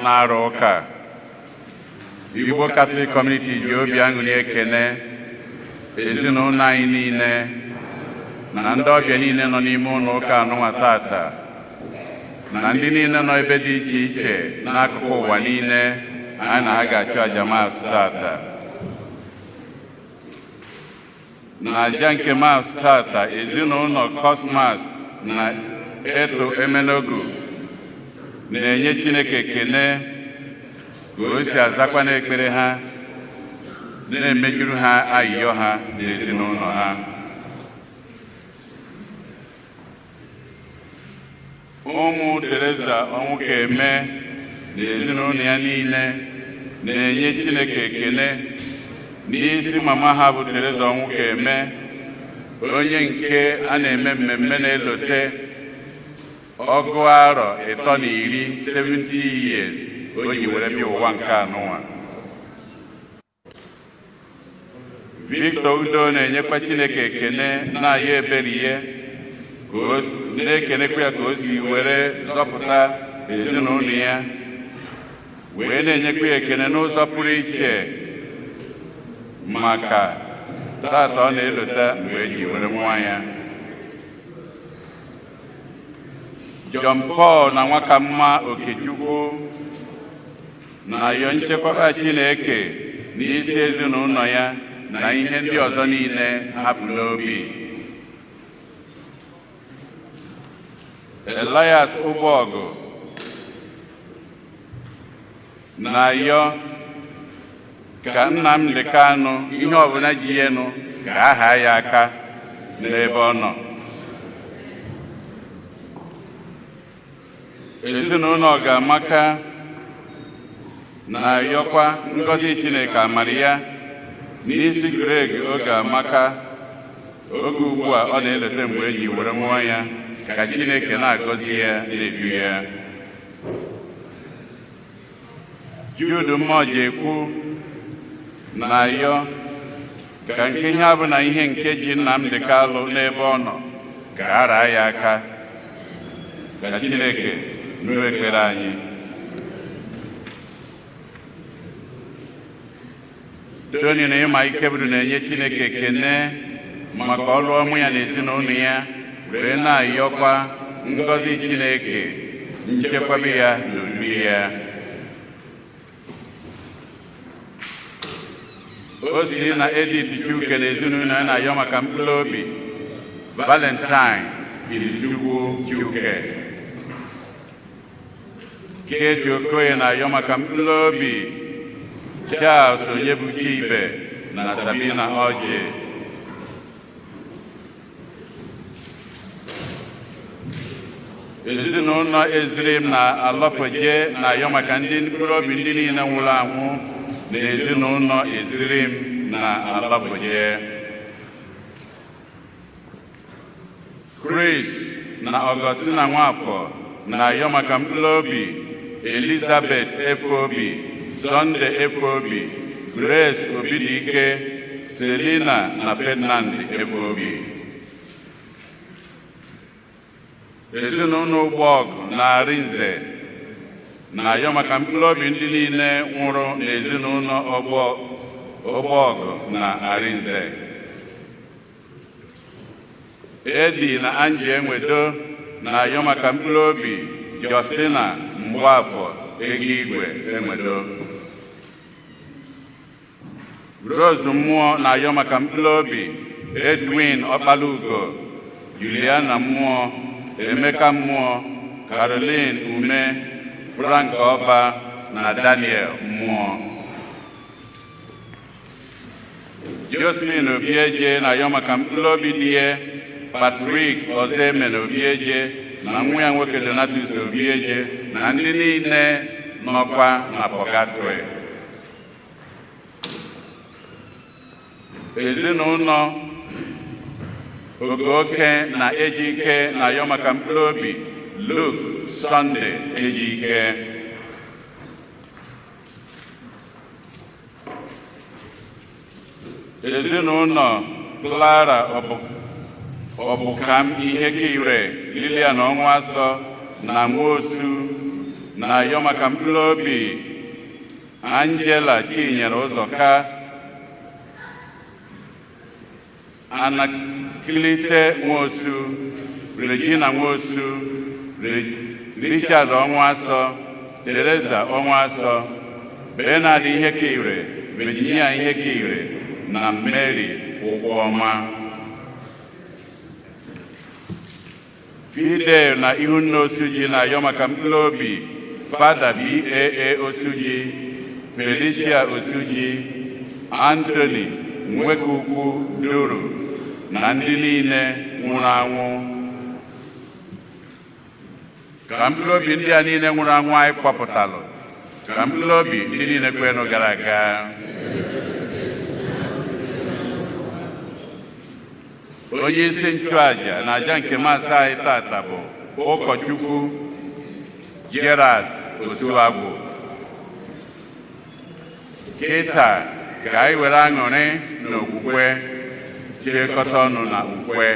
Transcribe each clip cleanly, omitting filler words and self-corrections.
Na-arụ ụka, Igbo Catholic Community ji obi aṅụrị ekene ezinụlọ anyị niile na ndị ọbịa niile nọ n'ime ụlọ ụka anụnwa tata, na ndị niile nọ ebe dị iche iche n'akụkụ ụwa niile anyị na ha ga-achụ aja Mass tata. Na aja nke Mass tata, ezinụlọ Cosmas na Eto Emenogu na-enye Chineke ekene ka o si azakwa n'ekpere ha, na-emejuru ha ayịyọ ha n'ezinụlọ ha. Ụmụ Teresa Ọnwụkeme na ezinụlọ ya niile na-enye Chineke ekene n'isi mama ha bụ Teresa Ọnwụkeme, onye nke a na-eme mmemme na-elote 30, 70 years o ji were bịa ụwa nke anụnwa. Victor Udo na-enyekwa Chineke ekene, na-ayọ ebere ihe, ka o na-ekenekwa ya ka o si were zọpụta ezinụlọ ya, wee na-enyekwa ya ekene n'ụzọ pụrụ iche maka tata ọ na-elota mgbe eji were nwa ya. John Paul na Nwakamma Okechukwu na-ayọ nchekwaba Chineke n'isi ezinụlọ ya na ihe ndị ọzọ niile hapụ n'obi. Elias Ụgbọgụ na-ayọ ka Nnamdi Kanu, ihe ọbụla ji ya nụ, ka aha ya aka n'ebe ọ nọ. Ezinụlọ Ọgamaka na-ayọkwa ngọzi Chineke, amara ya n'isi Greg Ogamaka oge ugbu a ọ na-eleta mgbe eji were mụọ ya, ka Chineke na-agọzi ya, na-edu ya. Jude Mmọjekwu na-ayọ ka nke ihe abụ na ihe nke ji Nnamdi Kalụ n'ebe ọ nọ, ka a raa ya aka, ka Chineke nụrụ ekpere anyị. Tony na Ịma Ikeburu na-enye Chineke ekene maka ọrụ ọmụ ya na ezinụlọ ya, wee na-ayọkwa ngọzi Chineke, nchekwaba ya na odudu ya. O si na Edith Chuke na ezinụlọ ya na-ayọ maka mkpụrụ obi Valentine Izuchukwu Chuke. Kate Okoye na-ayọ maka mkpụrụ obi Charles Onyebuchi Ibe na Sabina Oje. Ezinụlọ Ezirim na Alọpụje na-ayọ maka ndị mkpụrụ obi ndị niile nwụrụ anwụ na ezinụlọ Ezirim na Alọpụje. Chris na Augustina Nwafọ na-ayọ maka mkpụrụ obi Elizabeth Efeobi, Sunday Efeobi, Grace Obidike, Selina na Ferdinand Efeobi. Ezinụlọ Ụgbọọgụ na Arinze na-ayọ maka mkpụrụ obi ndị niile nwụrụ n'ezinụlọ Ụgbọọgụ na Arinze. Edi na Angie Enwedo na-ayọ maka mkpụrụ obi Justina Mgbafọ Ego Igwe Enwedo. Rose Mmụọ na-ayọ maka mkpụrụ obi Edwin Ọkpalugo, Juliana Mmụọ, Emeka Mmụọ, Caroline Ume, Frank Ọba na Daniel Mmụọ. Josephine Obieje na-ayọ maka mkpụrụ obi di ya Patrick Ọzọemena Obieje na nwa ya nwoke Donatus Obieje na ndị niile nọkwa na pọgatrị. Ezinụlọ Ogoke na Ejike na-ayọ maka mkpụrụ obi Luke Sunday Ejike. Ezinụlọ Clara Ọbụkam Ihekire, Lilian Ọnwasọ na Nwosu Na-ayọ maka mkpụrụ obi Angela Chinyere Ụzọka, Anakilite Nwosu, Regina Nwosu, Richard Ọnwasọ, Teresa Ọnwasọ, Bernard Ihekire, Virginia Ihekire na Mary Ụkwụọma. Fidel na Ihunna Osuji na-ayọ maka mkpụrụ obi Fada Baa Osuji, Felicia Osuji, Anthony Nwekukwu Duru na ndị niile nwụrụ anwụ. Ka mkpụrụ obi ndị a niile nwụrụ anwụ anyị kpọpụtalụ, ka mkpụrụ obi ndị niile kwenụ gara aga. Onye isi nchụaja na aja nke Maasị anyị tata bụ Ụkọchukwu Gerard Osuagwu. Kịta ka anyị were aṅụrị na okwukwe tiekọta ọnụ na ukwe.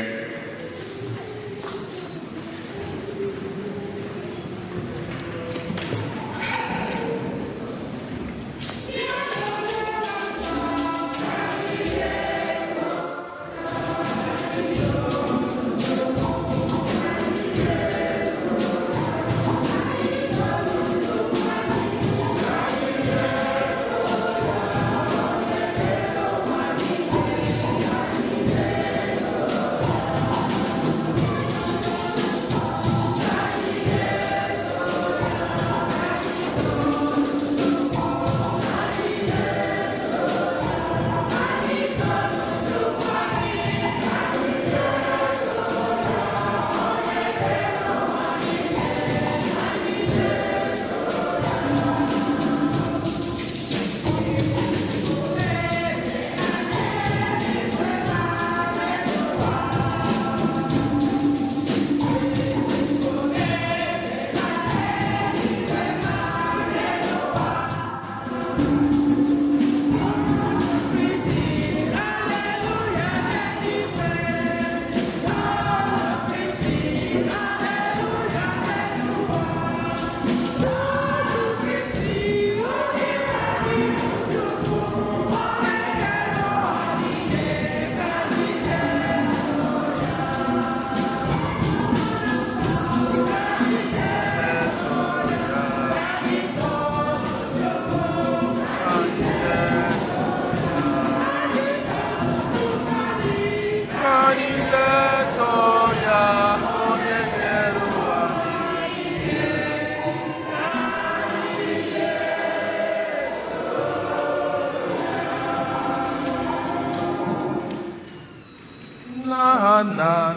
Nna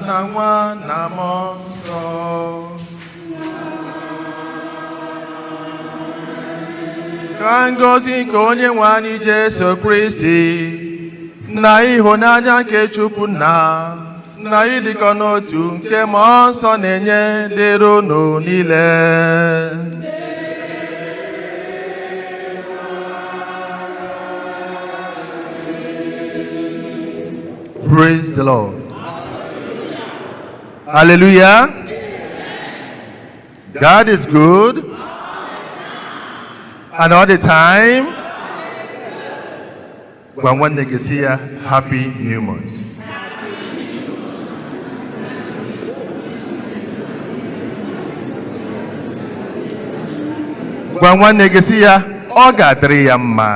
na nwa na mmụọ nsọ. Ka ngọzi nke onye nwe anyị Jesu Kristi na ịhụnanya nke Chukwu nna na ịdịkọ n'otu nke mmụọ nsọ na-enye dịrị unu niile. Praise the Lord. Hallelujah. God is good. And all the time. Gwa nwanne gị sị ya, Happy New Month. Gwa nwanne gị sị ya, ọ ga-adịrị ya mma.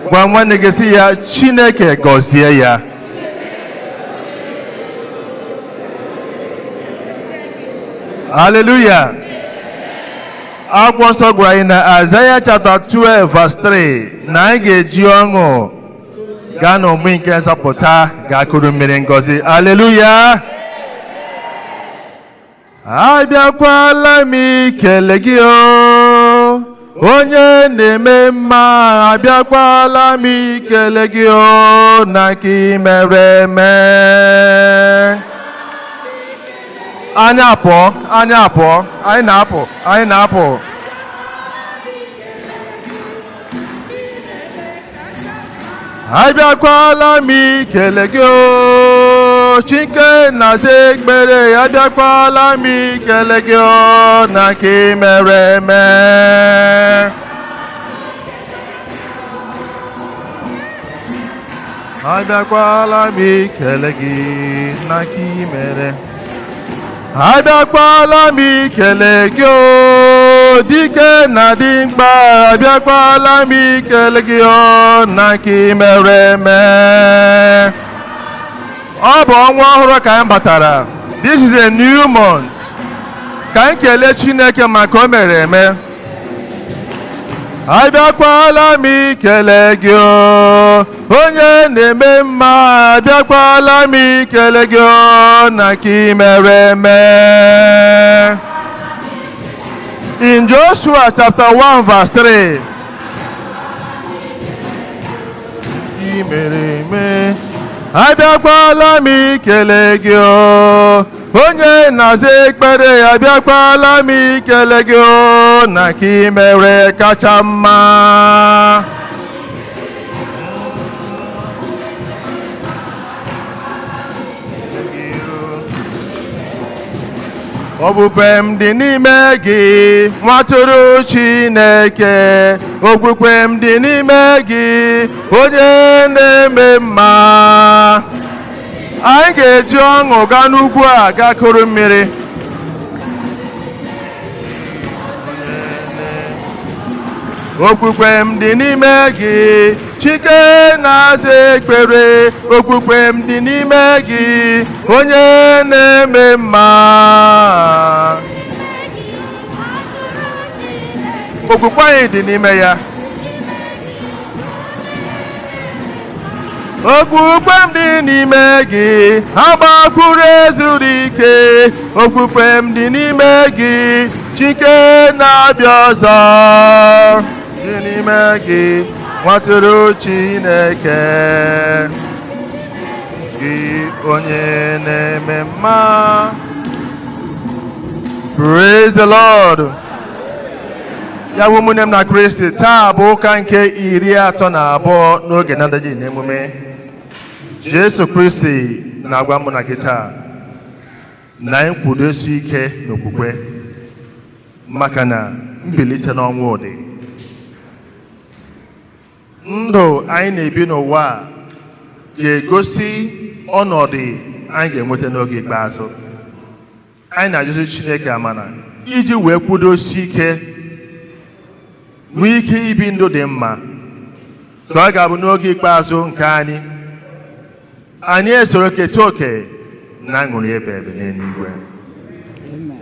Gwa nwanne gị sị ya, Chineke gọzie ya. Hallelujah. Akwụkwọ nsọ gwara anyị na Isaiah chapter 12 verse 3 na anyị ga-eji ọṅụ gaa n'ụmụ nke nzọpụta ga-akụrụ mmiri ngọzi. Hallelujah. Abịakwala m ikele gị o, onye na-eme mma, abịakwala m ikele gị o, na nke ị mere eme. Anyị apụọ, anyị apụọ, anyị na-apụ, anyị na-apụ. Abịakwala m ikele gị o. o, Chike na-aza ekpere, abịakwala m ikele gị o, na nke ị mere eme. Abịakwala m ikele gị na nke ị mere. Abịakwala m ikele gị o, dike na dimkpa, abịakwala m ikele gị o, na nke ị mere eme. Ọ bụ ọnwa ọhụrụ ka anyị batara. This is a new month. Ka anyị kelee Chineke maka o mere eme. Abịakwala m ikele gị o, onye na-eme mma, abịakwala m ikele gị o, na nke ị mere eme. In Joshua chapter 1 verse 3. Ị mere eme. Abịakwala m ikele gị o, onye na-aza ekpere, abịakwala m ikele gị o, na ka ị mere kacha mma. Okwukwe m dị n'ime gị, nwatụrụ Chineke. Okwukwe m dị n'ime gị, onye na-eme mma. Anyị ga-eji ọṅụ gaa n'ugwu a gaa kuru mmiri. Okwukwe m dị n'ime gị, Chike na-aza ekpere. Okwukwe m dị n'ime gị, onye na-eme mma. Okwukwe anyị dị n'ime ya. Okwukwe m dị n'ime gị, agbakwuru ezuru ike. Okwukwe m dị n'ime gị, Chike na-abịa ọzọ. Dị n'ime gị, nwatụrụ Chineke, gị onye na-eme mma. Praise the Lord. Ya bụ, ụmụnne m na Kristi, taa bụ ụka nke 32 n'oge na-adịghị n'emume. Jesu Kristi na-agwa mụ na gị taa na anyị kwudosi ike n'okwukwe, maka na mbilite n'ọnwụ dị. Ndụ anyị na-ebi n'ụwa a ga-egosi ọnọdụ anyị ga-enweta n'oge ikpeazụ. Anyị na-ajụzi Chineke amara iji wee kwudosi ike, nwee ike ibi ndụ dị mma, ka ọ ga-abụ n'oge ikpeazụ nke anyị, anyị esoro keta oke na aṅụrị ebe ebe n'eluigwe.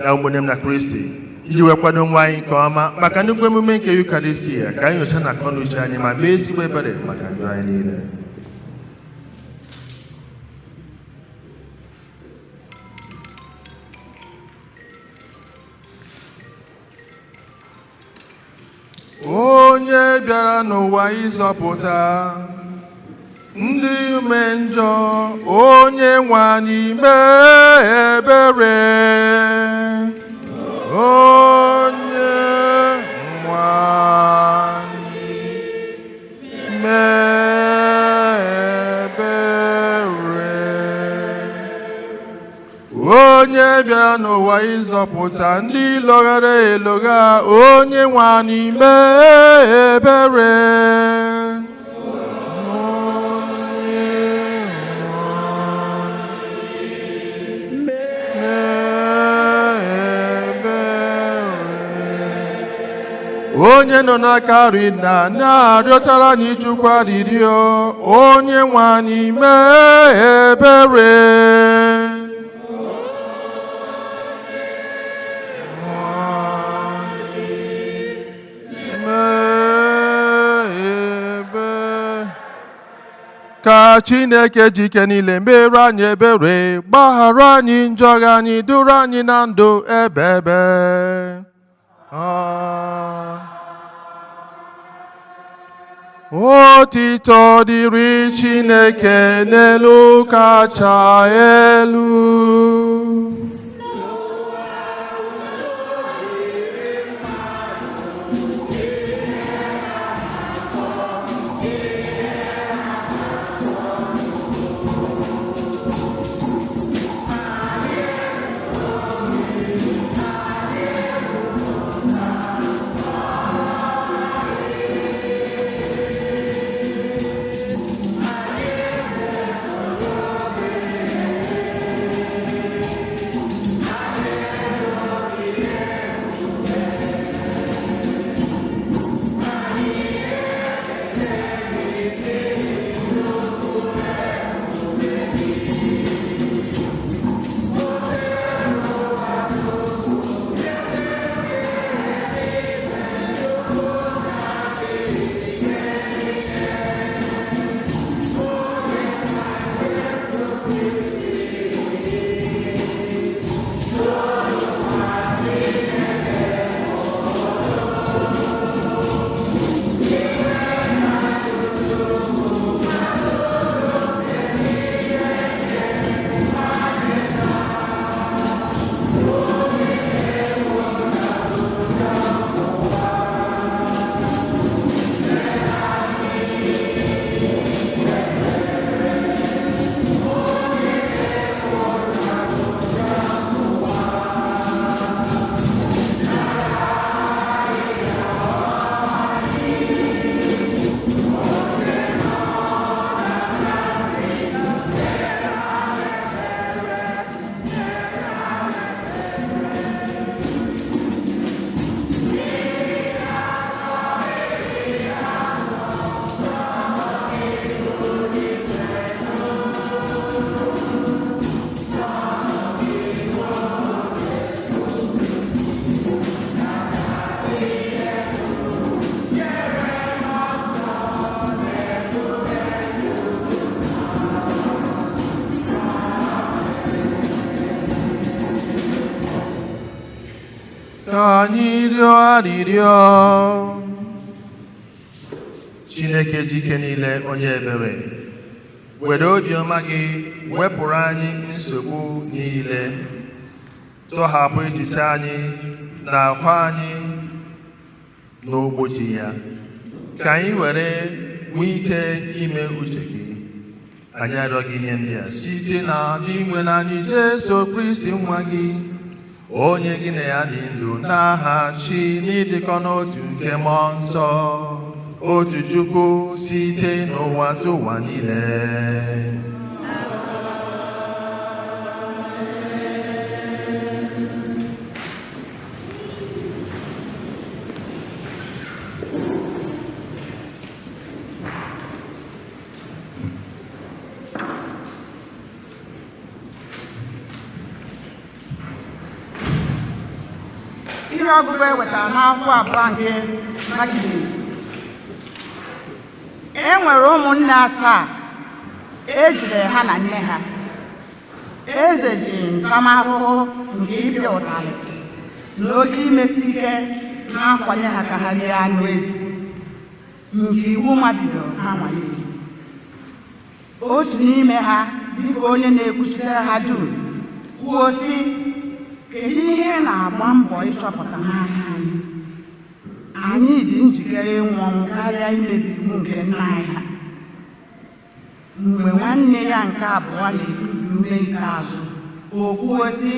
Ya, ụmụnne m na Kristi, iji wee kwado onwe anyị nke ọma maka nnukwu emume nke Yukaristi ya, ka anyị nyocha na akọ na uche anyị ma mee ezigbo ebere maka ndụ anyị niile. Onye bịara n'ụwa ịzọpụta ndị ume njọ, onye nwe anyị mee ebere. Onye nwe anyị mee ebere. Onye bịara n'ụwa ịzọpụta ndị lọghara elogha, onye nwe anyị mee ebere. Onye nwe anyị mee ebere. Onye nọ n'aka nri na na-arịọtara anyị Chukwu arịrịọ, onye nwe anyị mee ebere. Mee ebere. Ka Chineke jike niile mere anyị ebere, gbaghara anyị njọ anyị, duru anyị na ndụ ebe ebe. Ah. Otito dịrị Chineke n'elu kacha elu. Ka anyị rịọ arịrịọ. Chineke ji ike niile, onye ebere, were obiọma gị wepụrụ anyị nsogbu niile, tọhapụ echiche anyị na akwa anyị n'ogbochi ya, ka anyị were nwee ike ime uche gị. Anyị arịọ gị ihe ndị a site na Dinwe anyị Jesu Kristi, nwa gị, onye gị na ya dị ndụ n'aha chi n'ịdịkọ n'otu nke Mmụọ Nsọ, otu Chukwu, site n'ụwa tụwa niile. Ihe ọgụgụ e wetara n'akwụkwọ abụọ nke Maccabees. E nwere ụmụnne asaa. Ejidere ha na nne ha. Eze ji ntaramahụhụ nke ịpịa ụtarị na oke imesi ike na-akwanye ha ka ha rie anụ ezi nke iwu mabidoro ha nwaliri. Otu n'ime ha, dịka onye na-ekwuchitere ha dum, kwuo sị, kedu ihe ị na-agba mbọ ịchọpụta n'aka anyị? Anyị dị njikere ịnwụ ọnwụ karịa imebi iwu nke nna anyị ha. Mgbe nwanne ya nke abụọ na-ekubi ume ikpeazụ, o kwuo sị,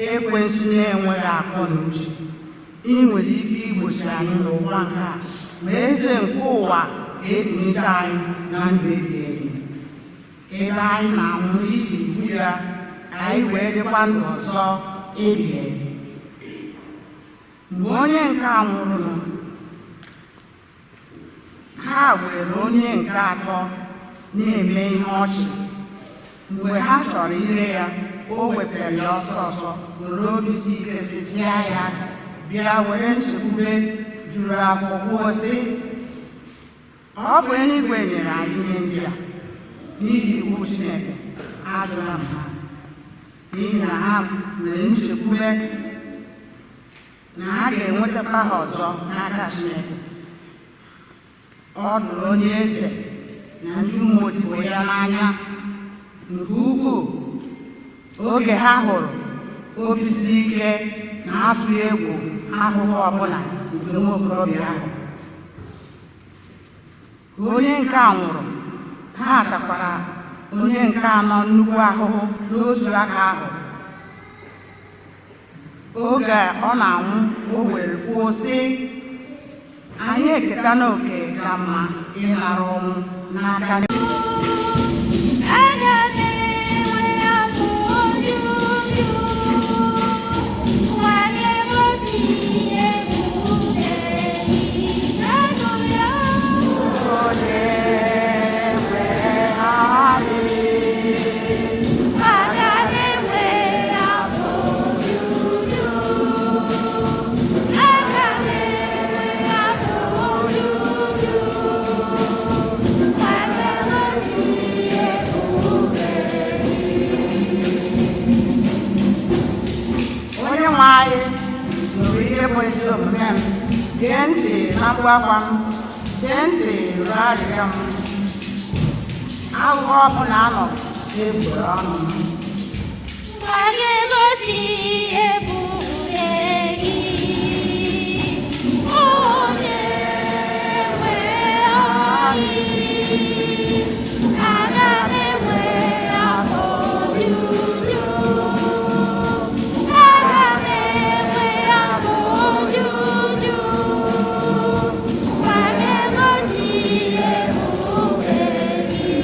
ekwensu na-enweghị akọ na uche, ị nwere ike igbochi anyị n'ụwa nke a, ma eze nke ụwa ga-ebilite anyị na ndụ ebighị ebi. Ebe anyị na-anwụ n'ihi iwu ya, anyị wee dịkwa ndụ ọzọ ebighị ebi. Mgbe onye nke a nwụrụnụ, ha were onye nke atọ na-eme ihe ọchị. Mgbe ha chọrọ ire ya, o wetara ya ọsọ ọsọ, were obi si ike setịa ya aka, bịa were nchekwube juru afọ kwuo sị, ọ bụ eluigwe nyere anyị ihe ndị a. N'ihi iwu Chineke, ajụla m ha, n'ihi na ha nwere nchekwube na ha ga-enwetakwa ha ọzọ n'aka Chineke. Ọ dụrụ onye eze na ndị ụmụ odibo ya n'anya nke ukwuu oge ha hụrụ obi siri ike na atụghị egwu ahụhụ ọbụla nke nwa okorobịa ahụ. Ka onye nke a nwụrụ, ha takwara onye nke anọ nnukwu ahụhụ n'otu aka ahụ. Oge ọ na-anwụ, o were kwuo sị, anyị eketa n'oke ka mma ịnara ọnwụ n'aka. Aga m enwe afọ ojuju, nwale obi ebube gị, anụ ya. Onye nwe anyị. Aga m enwe afọ ojuju, aga m enwe afọ ojuju, nwale obi ebube gị. Onye nwe anyị nụrụ ihe bụ ezi omume m, gee ntị na mkpu akwa m, chee ntị rụọ arịrịọ m. Aghụghọ ọbụla anọ n'egbugbere ọnụ m. Nwale obi ebube gị, onye nwe anyị. Aga m enwe afọ ojuju, aga m enwe afọ ojuju, nwale obi ebube gị.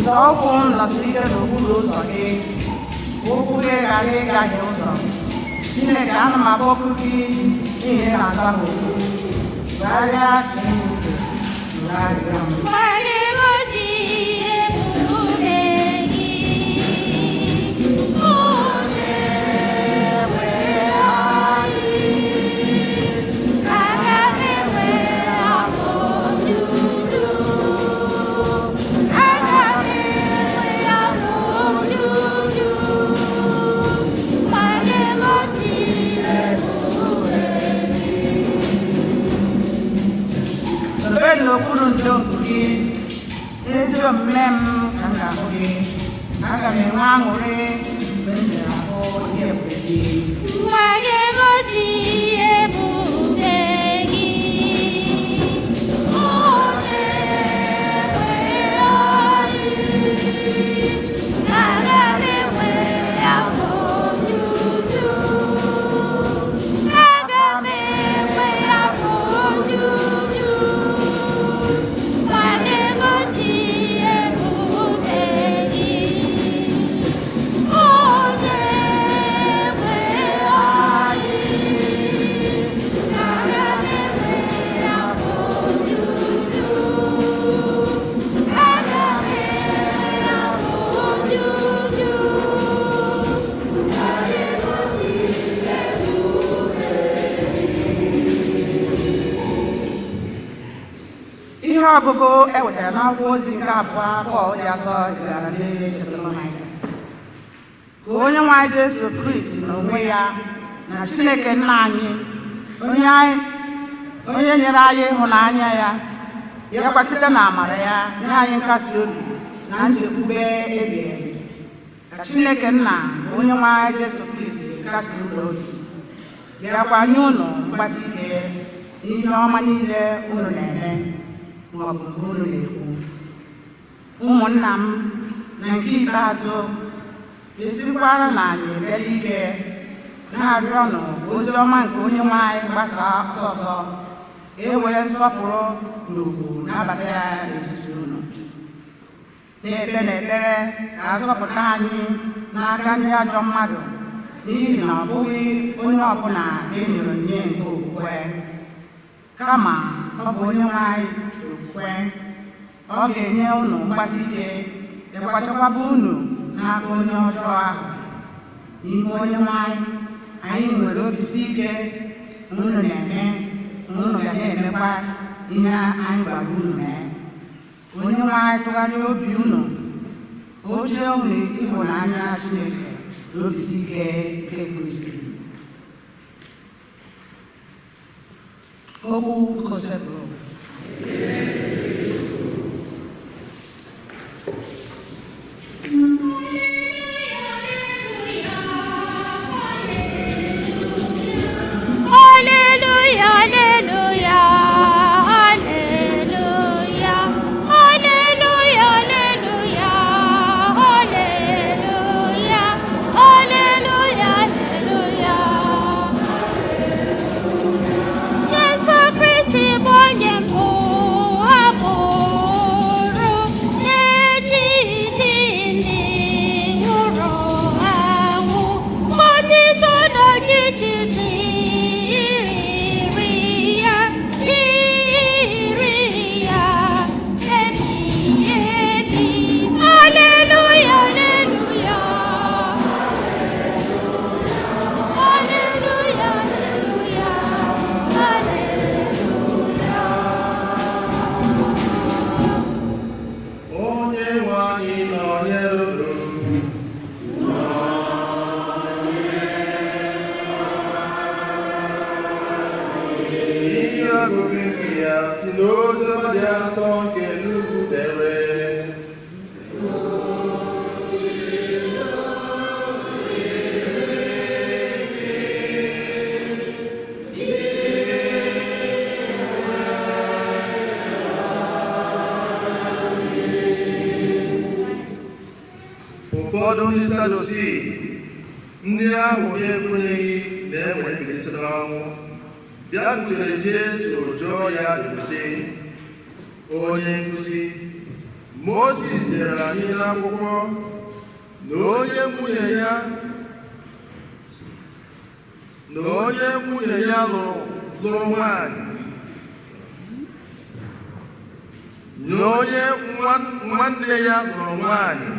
Nzọụkwụ m nọsiri ike n'okpuru ụzọ gị, ụkwụ gị ghara ịgahie ụzọ. Chineke, ana m akpọku gị n'ihi na ị na-aza m okwu. Tụgharịa chee m uche, nụrụ arịrịọ m. Nwale obi ebube gị, onye nwe anyị. Aga m enwe afọ ojuju, aga m enwe afọ ojuju, nwale Aga m enwe aṅụrị mgbe m bịara hụ ihe ebube gị. Nwa ga-egosi ebube gị, onye nwe anyị. Aga m enwe afọ ojuju. Aga m enwe afọ ojuju. Nwa ga-egosi ebube gị, onye nwe anyị. Aga m enwe afọ ojuju. Aga m enwe afọ ojuju. Nwa ga-egosi Ihe ọgụgụ e wetara n'akwụkwọ ozi nke abụọ Pọl dị asọ degara ndị Tesalonaịka. Ka onye nwe anyị Jesu Kristi n'onwe ya na Chineke nna anyị, onye nyere anyị ịhụnanya ya, bịakwa site na amara ya nye anyị nkasi obi na nchekwube ebighị ebi. Ka Chineke nna na onye nwe anyị Jesu Kristi kasi unu obi, bịakwa nye unu mgbasi ike n'ihe ọma niile unu na-eme ma ọ bụ nke unu na-ekwu. Ụmụnna m, na nke ikpeazụ, esikwara na anyị ebere ike na-arịọnụ ozi ọma nke onye nwe anyị gbasaa ọsọ ọsọ, ka e wee nsọpụrụ na ugwu nabata ya n'etiti unu. Na-ekpe n'ekpere ka a zọpụta anyị n'aka ndị ajọ mmadụ, n'ihi na ọ bụghị onye ọbụla e nyere onyinye nke okwukwe, kama ọ bụ onye nwe anyị ji okwukwe. Ọ ga-enye unu mgbasi ike, dịkwa chekwaba unu n'aka onye ọjọọ ahụ. N'ime onye nwe anyị, anyị nwere obisi ike na unu na-eme na unu ga na-emekwa ihe anyị gwara unu mee. Onye nwe anyị tụgharịa obi unu, o chee unu ịhụnanya Chineke na obisi ike nke Kristi. Okwu Kosebụrụ. Hallelujah, hallelujah, hallelujah, hallelujah, hallelujah, hallelujah, hallelujah. Jesu Kristi bụ onye mbụ a mụrụ n'etiti ndị nwụrụ anwụ. Mmalite n'ọchịchị dịrị ya, dịrị ya ebighị ebi. Hallelujah, hallelujah. Hallelujah, hallelujah, hallelujah. Onye nwe anyị nọnyere unu. Ihe ọgụgụ nke ya si n'oziọma dị asọ nke Luk dere. Ụfọdụ ndị Sadusii, ndị ahụ na-ekwenyeghị na e nwere mbilite n'ọnwụ, bịakwutere Jesu jụọ ya ajụjụ sị, onye nkuzi, Mozis dere anyị n'akwụkwọ na onye nwunye ya lụrụ nwanyị na onye nwanne ya lụrụ nwanyị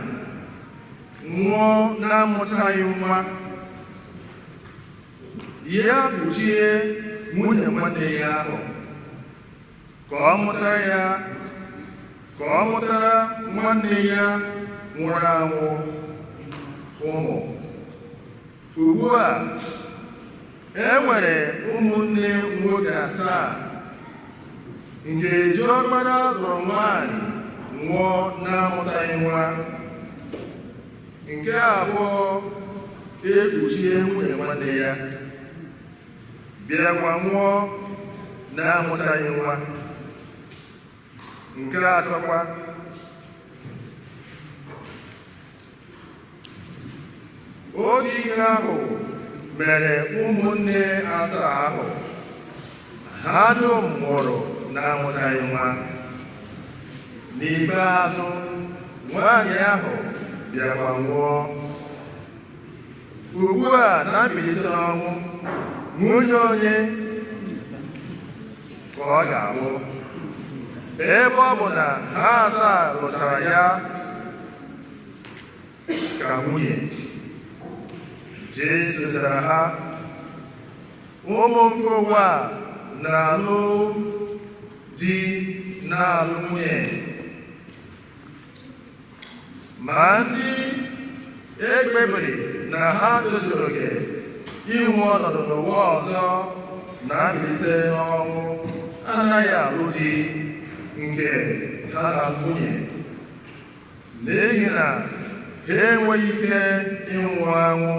nwụọ na-amụtaghị nwa, ya kpuchie nwunye nwanne ya ahụ ka ọ mụtara nwanne ya nwụrụ anwụ ụmụ. Ugbu a, e nwere ụmụnne nwoke asaa nke diọkpara lụrụ nwanyị nwụọ na-amụtaghị nwa. Nke abụọ ekpuchie nwunye nwanne ya, bịakwa nwụọ na-amụtaghị nwa. Nke atọkwa otu ihe ahụ mere ụmụnne asaa ahụ. Ha dum nwụrụ na-amụtaghị nwa. N'ikpeazụ, nwaanyị ahụ bịakwa nwụọ. Ugbu a, na mbilite n'ọnwụ, nwunye onye ka ọ ga-abụ, ebe ọ bụ na ha asaa lụtara ya ka nwunye? Jesu zara ha, ụmụ nke ụwa na-alụ di na-alụ nwunye, ma ndị ekpebiri na ha tozuru oke inwe ọnọdụ n'ụwa ọzọ na mbilite n'ọnwụ anaghị alụ di nke ha na nwunye, n'ihi na ha enweghị ike ịnwụ anwụ.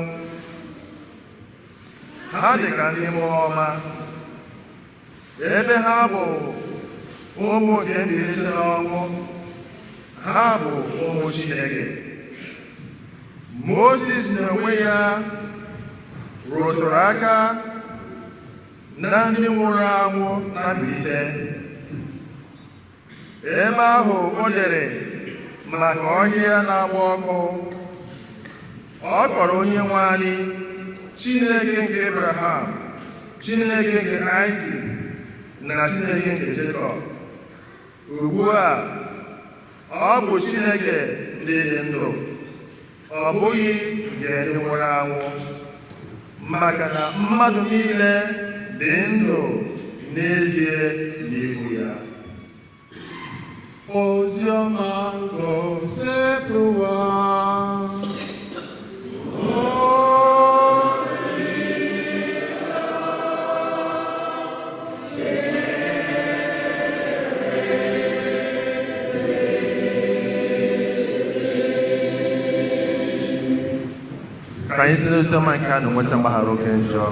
Ha dị ka ndị mmụọ ọma, ebe ha bụ ụmụ nke mbilite n'ọnwụ. Ha bụ ụmụ Chineke. Moses n'onwe ya rụtụrụ aka na ndị nwụrụ anwụ na mbilite, ebe ahụ o dere maka ọhịa na-agba ọkụ. Ọ kpọrọ Onye nwe anyị Chineke nke Abraham, Chineke nke Isaac na Chineke nke Jacob. Ugbu a, ọ bụ Chineke ndị dị ndụ, ọ bụghị nke ndị nwụrụ anwụ, maka na mmadụ niile dị ndụ n'ezie n'ihu ya. Oziọma nke Osebụrụwa. Ka anyị site n'oziọma nke a na-enweta mgbaghara oke njọ.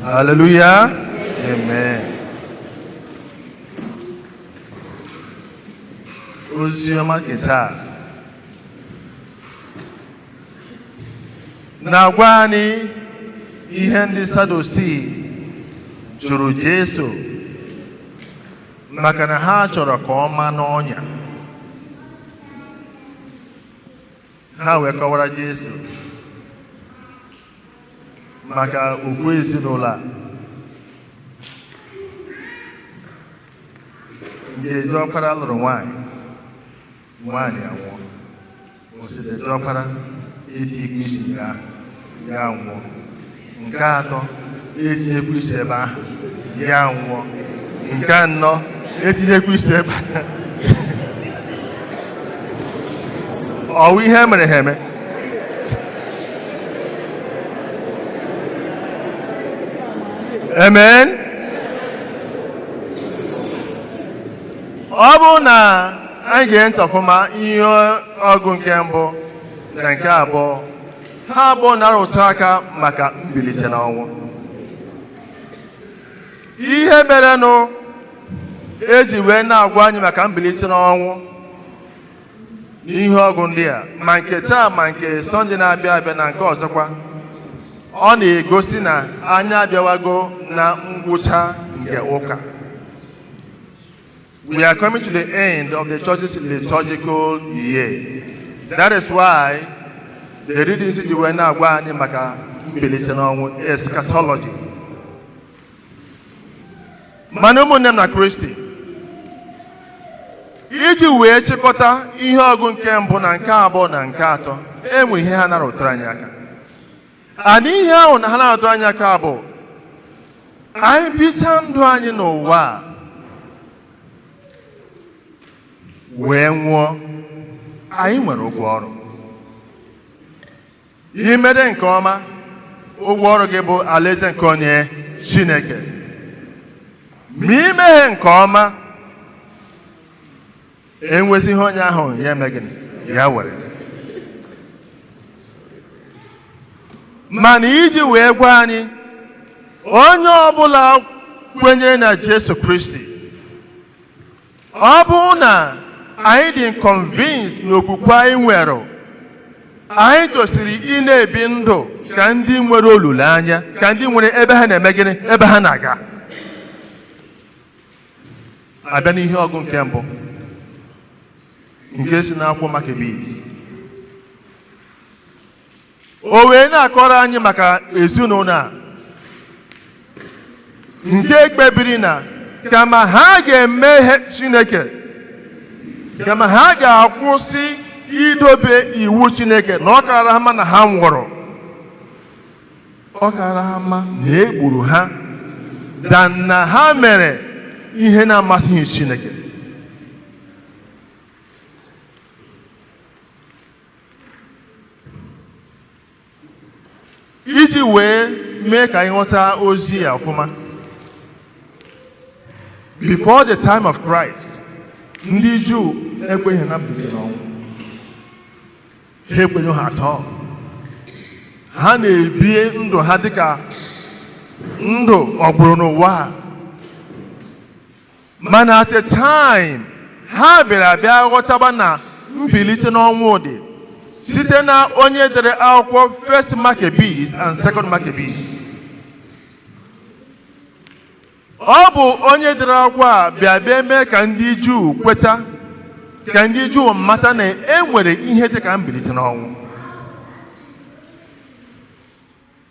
Hallelujah. Amen. Oziọma nke taa na-agwa anyị ihe ndị Sadusi jụrụ Jesu maka na ha chọrọ ka ọ ma n'ọnya. Ha wee kọwara Jesu maka ofu ezinụlọ a nke diọkpara lụrụ nwaanyị, nwaanyị anwụọ. Osote diọkpara etighị isi nke ahụ, ya nwụọ. Nke atọ etinyekwa isi ebe ahụ, ya nwụọ. Nke anọ etinyekwa isi ebe ahụ. Ọwụ ihe mere ha eme. Amen. Ọ bụrụ na anyị gee ntị ọfụma, ihe ọgụ nke mbụ na nke abụọ, ha abụọ na-arụtụ aka maka mbilite n'ọnwụ. Ihe merenụ eji wee na-agwa anyị maka mbilite n'ọnwụ n'ihe ọgụ ndị a, ma nke taa ma nke Sọnde na-abịa abịa na nke ọzọkwa, ọ na-egosi na anyị abịawago na ngwụcha nke ụka. We are coming to the end of the church's liturgical year. That is why the readings ji wee na-agwa anyị maka mbilite n'ọnwụ, eschatology. Mana ụmụnne m na Kristi, iji wee chịkọta ihe ọgụ nke mbụ na nke abụọ na nke atọ, enwe ihe ha na-arụtara anyị aka. And ihe ahụ na ha na-arụtara anyị aka bụ anyị bichaa ndụ anyị n'ụwa a wee nwụọ, anyị nwere ụgwọ ọrụ. Ihe mere nke ọma, ụgwọ ọrụ gị bụ alaeze nke onye Chineke. Ma imeghe nke ọma, Enwezi ihe onye ahụ ya eme gịnị? Ya were. Mana iji wee gwa anyị, onye ọbụla kwenyere na Jesu Kristi, ọ bụrụ na anyị dị convinced na okwukwe anyị nwere, anyị tosiri ị na-ebi ndụ ka ndị nwere olileanya, ka ndị nwere ebe ha na-eme gịnị, ebe ha na-aga. Abịa n'ihe ọgụ nke mbụ nke si n'akwụkwọ Maccabees, o wee na-akọrọ anyị maka ezinụlọ a nke kpebiri na kama ha ga-emeghe Chineke, kama ha ga-akwụsị idobe iwu Chineke, na ọ kara ha mma na ha nwụrụ, ọ kara ha mma na e gburu ha than na ha mere ihe na-amasịghị Chineke. Iji wee mee ka anyị ghọta ozi ya ọfụma, before the time of Christ, ndị Juu ekweghị na mbilite n'ọnwụ. Ha ekweghị ha atọ. Ha na-ebi ndụ ha dịka ndụ ọgbụrụ n'ụwa a. Mana at a time, ha bịara bịa ghọtaba na mbilite n'ọnwụ dị site na onye dere akwụkwọ First Maccabees and Second Maccabees. Ọ bụ onye dere akwụkwọ a bịa bịa mee ka ndị Juu kweta, ka ndị Juu mata na e nwere ihe dị ka mbilite n'ọnwụ.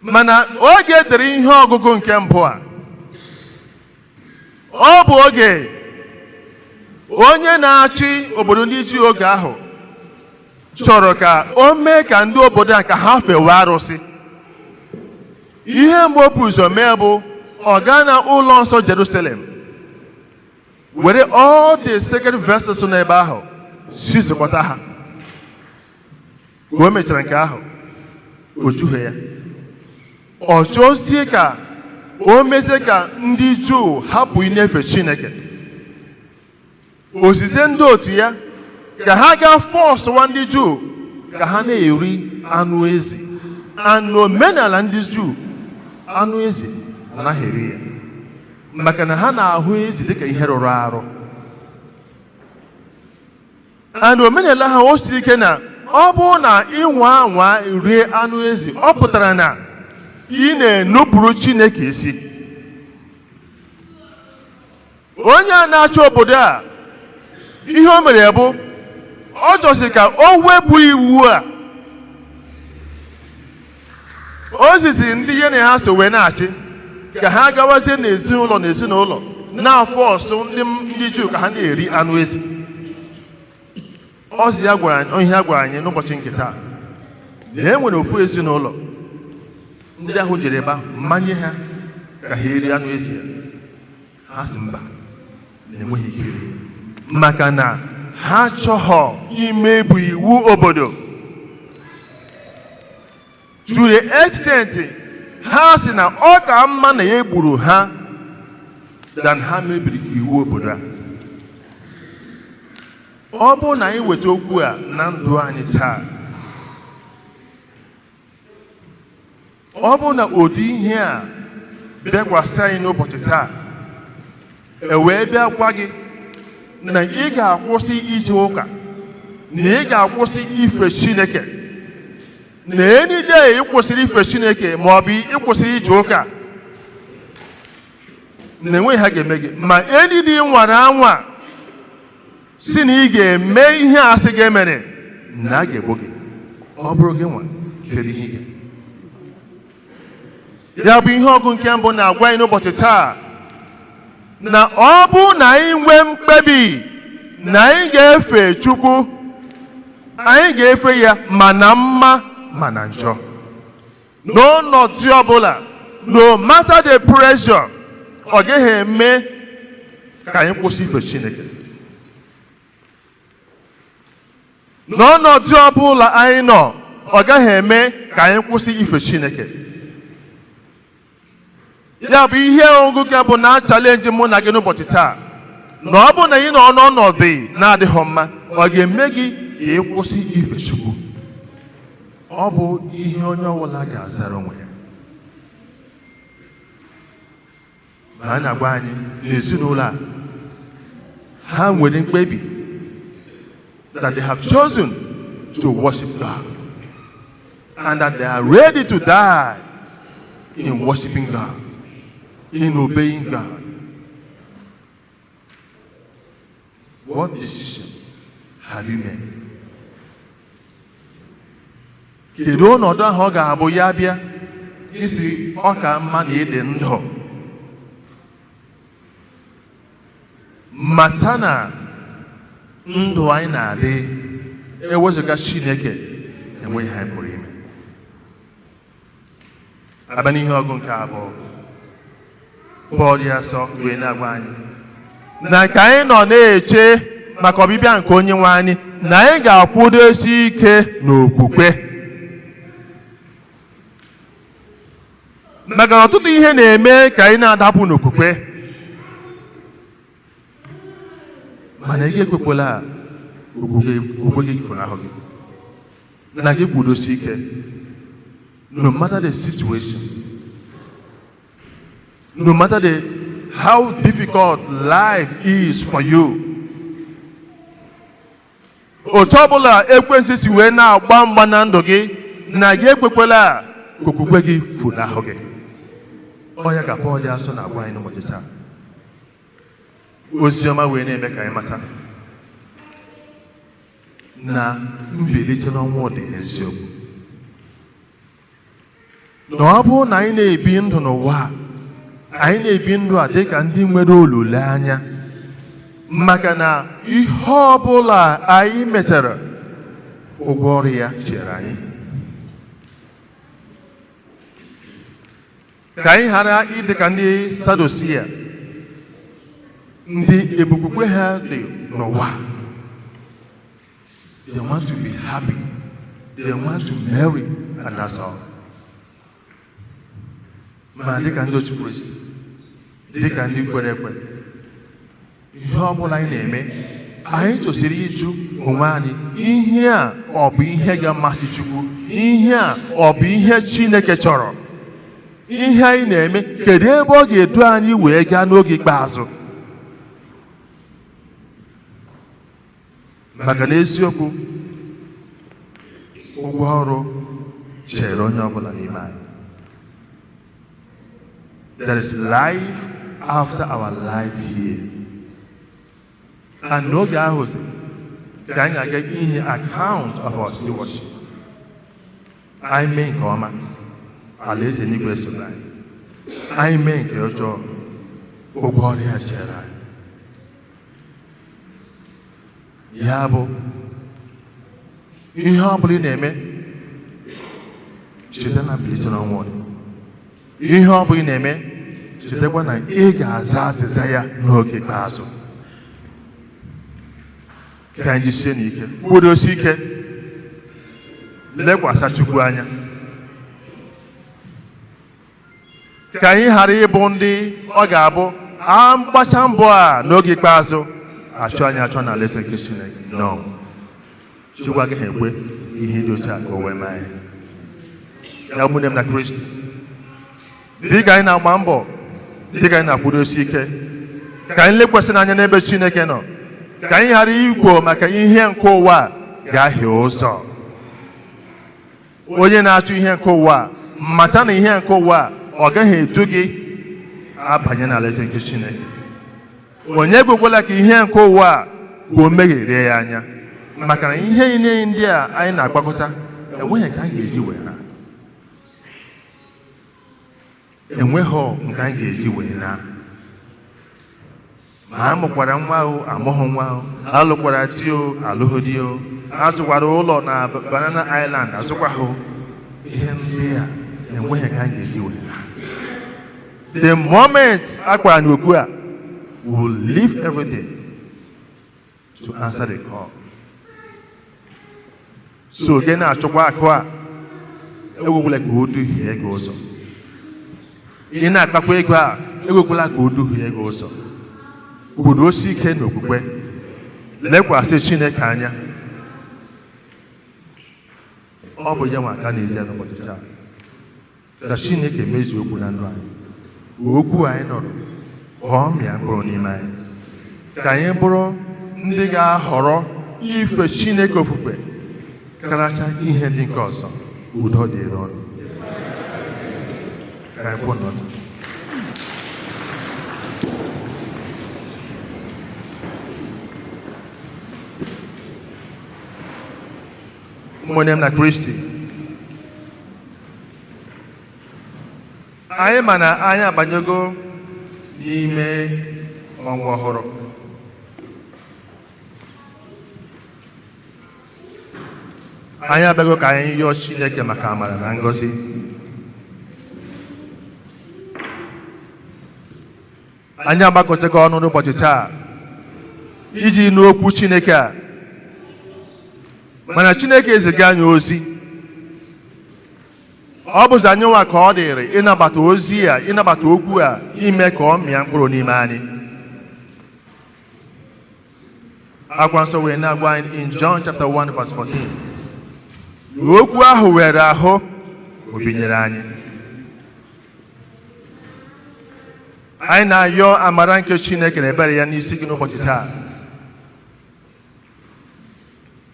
Mana oge edere ihe ọgụgụ nke mbụ a, ọ bụ oge onye na-achị obodo ndị Juu oge ahụ chọrọ ka o mee ka ndị obodo a ka ha fewe arụsị. Ihe mgbe o bu ụzọ mee bụ ọ gaa na ụlọ nsọ Jerusalem, were all the sacred vessels n'ebe ahụ sizikọta ha. Ka o mechara nke ahụ, o jughị ya, ọ chọzie ka o mezie ka ndị Juu hapụ inyefe Chineke. Ozize ndị otu ya ka ha gaa force-wa ndị Juu ka ha na-eri anụ ezi. Anụ omenala ndị Juu, anụ ezi anaghị eri ya, maka na ha na-ahụ ezi dịka ihe rụrụ arụ. Anụ omenala ha, o siri ike na ọ bụrụ na ịnwa anwa rie anụ ezi, ọ pụtara na ị na-enupụrụ Chineke isi. Onye a na-achị obodo a, ihe o mere bụ ọ chọsị ka o wepụ iwu a. O ziziri ndị ya na ha so wee na-achị ka ha gawazie n'ezinụlọ n'ezinụlọ na-afọ ọsụ ndị Juu ka ha na-eri anụ ezi. Ọzi ya gwara anyị, ihe ya gwara anyị n'ụbọchị nke taa, na e nwere ofu ezinụlọ ndị ahụ jere ebe ahụ mmanye ha ka ha eri anụ ezi ya. Ha sị mba, na enweghị ike iri, maka na ha chọghọ imebi iwu obodo. To the extent ha sị na ọ ka mma na ya gburu ha than ha mebiri iwu obodo a. Ọ bụrụ na anyị weta okwu a na ndụ anyị taa, ọ bụrụ na ụdị ihe a bịakwasị anyị n'ụbọchị taa, e wee bịa gwa gị na ị ga-akwụsị ije ụka, na ị ga-akwụsị ife Chineke, na any day ị kwụsịrị ife Chineke ma ọ bụ ị kwụsịrị ije ụka, na enweghị ha ga-eme gị. Ma any day ị nwara anwa si na ị ga-eme ihe a sị gị emere, na a ga-egbu gị, ọ bụrụ gị nwa, kedu ihe ị ga ya bụ? Ihe ọgụ nke mbụ na-agwa anyị n'ụbọchị taa na ọ bụ na anyị nwee mkpebi na anyị ga-efe Chukwu, anyị ga-efe ya ma na mma ma na njọ, n'ọnọdụ ọbụla, no matter the pressure, ọ gaghị eme ka anyị kwụsị ife Chineke. N'ọnọdụ ọbụla anyị nọ, ọ gaghị eme ka anyị kwụsị ife Chineke. Ya bụ ihe ọgụgụ bụ na challenge mụ na gị n'ụbọchị taa. Na ọ bụ na ị nọ n'ọnọdụ na-adịghị mma, ọ ga-eme gị ka ị kwụsị ife Chukwu? Ọ bụ ihe onye ọbụla ga-azara onwe ya. Ma a na-agwa anyị n'ezinụlọ a, ha nwere mkpebi that they have chosen to worship God and that they are ready to die in worshiping God, in obeying God. What decision have you made? Kedu ọnọdụ ahụ ọ ga-abụ ya bịa isi ọ ka mma na ịdị ndụ? Mata na ndụ anyị na-adị ewezụga Chineke, enweghị ha pụrụ ime. Abịa n'ihe ọgụ nke abụọ, Pọl dị asọ wee na-agwa anyị na ka anyị nọ na-eche maka ọbịbịa nke Onye nwe anyị, na anyị ga-akwụdosi ike n'okwukwe, maka na ọtụtụ ihe na-eme ka anyị na-adapụ n'okwukwe. Mana ị ga-ekwekwela okwukwe gị funahụ gị, na gị kwudosi ike no matter the situation, no matter the how difficult life is for you. Otu ọbụla ekwensu si wee na-agba mgba na ndụ gị, na gị ekwekwela ka okwukwe gị funahụ gị. Ọ ya ka Pọl dị asọ na-agwa anyị n'ụbọchị taa. Ozi ọma wee na-eme ka anyị mata na mbilite n'ọnwụ dị eziokwu, na ọ bụrụ na anyị na-ebi ndụ n'ụwa a, anyị na-ebi ndụ a dịka ndị nwere olileanya, maka na ihe ọbụla anyị metara, ụgwọ ọrụ ya chere anyị. Ka anyị ghara ịdị ka ndị Sadusia, ndị ebukwukwe ha dị n'ụwa. They want to be happy, they want to marry, and that's all. Ma dịka ndị otu Kristi, dịka ndị kwere ekwe, ihe ọbụla anyị na-eme, anyị tosiri ịjụ onwe anyị, ihe a ọ bụ ihe ga-amasị Chukwu? Ihe a ọ bụ ihe Chineke chọrọ? Ihe anyị na-eme, kedu ebe ọ ga-edu anyị wee gaa n'oge ikpeazụ? Maka na eziokwu, ụgwọ ọrụ chere onye ọbụla n'ime anyị. There is life after our life here. And n'oge ahụ ka anyị ga-aga inye account of our stewardship. Anyị mee nke ọma, alaeze n'igwe soro anyị. Anyị mee nke ọjọọ, ụgwọ ọrụ ya chere anyị. Ya bụ, ihe ọ bụla ị na-eme, cheta na mbilite n'ọnwụ dị. Ihe ọ bụla ị na-eme, chetakwa na ị ga-aza azịza ya n'oge ikpeazụ. Ka anyị jisie n'ike, kwudosie ike, lekwasị Chukwu anya, ka anyị ghara ịbụ ndị ọ ga-abụ a mgbacha mbọ a n'oge ikpeazụ achọ anyị achọ na alaeze nke Chineke. No, Chukwu agaghị ekwe ihe dị otu a ka o wee mee anyị. Ya ụmụnne m na Kristi, dịka anyị na-agba mbọ, dịka anyị na-akwụdosi ike, ka anyị lekwasị n'anya n'ebe Chineke nọ, ka anyị ghara ikwo maka ihe nke ụwa a ga-ahịa ụzọ. Onye na-achọ ihe nke ụwa a, mata na ihe nke ụwa a ọ gaghị edu gị abanye n'alaeze nke Chineke. Onye ekwekwela ka ihe nke ụwa a ka o megherie ya anya, maka na ihe niile ndị a anyị na-agbakọta enweghị nke anyị ga-eji wee na, enweghị nke anyị ga-eji wee na. Ma a mụkwara nwa ahụ, amụghị nwa ahụ, alụkwara di o, alụghị di o, azụkwara ụlọ na Banana Island, azụkwahụ ihe ndị a enweghị nke anyị ga-eji wee na. The moment a kpara n'okwu a, we will leave everything to answer the call. So gị na-achọkwa akụ a, ekwekwala ka o duhie gị ụzọ. Ị na-akpakwa ego a, ekwekwala ka o duhie gị ụzọ. Kwudosie ike n'okwukwe, lekwasị Chineke anya. Ọ bụ ya nwa aka n'ezie n'ụbọchị taa. Ka Chineke mezuo okwu na ndụ anyị. Okwu anyị nụrụ, ka ọ mịa mkpụrụ n'ime anyị. Ka anyị bụrụ ndị ga-ahọrọ ife Chineke ofufe karacha ihe ndị nke ọzọ. Udo dịrị ọnụ. Ka anyị kwụọ n'ọtọ. Ụmụnne m na Kristi, anyị ma na anyị abanyego n'ime ọnwa ọhụrụ. Anyị abịago ka anyị yọọ Chineke maka amara na ngọzi. Anyị agbakọtago ọnụ n'ụbọchị taa iji nụ okwu Chineke a, mana Chineke eziga anyị ozi. Ọ bụzi anyị nwa ka ọ dịrị ịnabata ozi a, ịnabata okwu a, ime ka ọ mịa mkpụrụ n'ime anyị. Akwụkwọ nsọ wee na-agwa anyị in John chapter 1 verse 14, okwu ahụ were ahụ o binyere anyị. Anyị na-ayọ amara nke Chineke na ebere ya n'isi gị n'ụbọchị taa.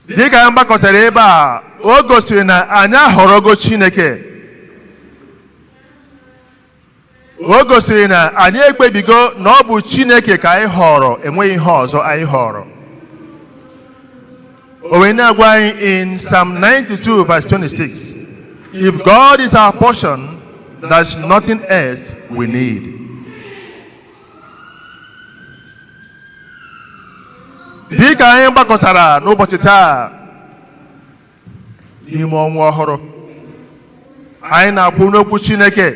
Dịka anyị gbakọtara ebe a, o gosiri na anyị ahọrọgo Chineke. O gosiri na anyị ekpebigo na ọ bụ Chineke ka anyị họrọ, enweghị ihe ọzọ anyị họrọ. O wee na-agwa anyị in Psalm 92 verse 26, if God is our portion, there's nothing else we need. Dịka anyị gbakọtara n'ụbọchị taa n'ime ọnwa ọhụrụ, anyị na-akwụ n'okwu Chineke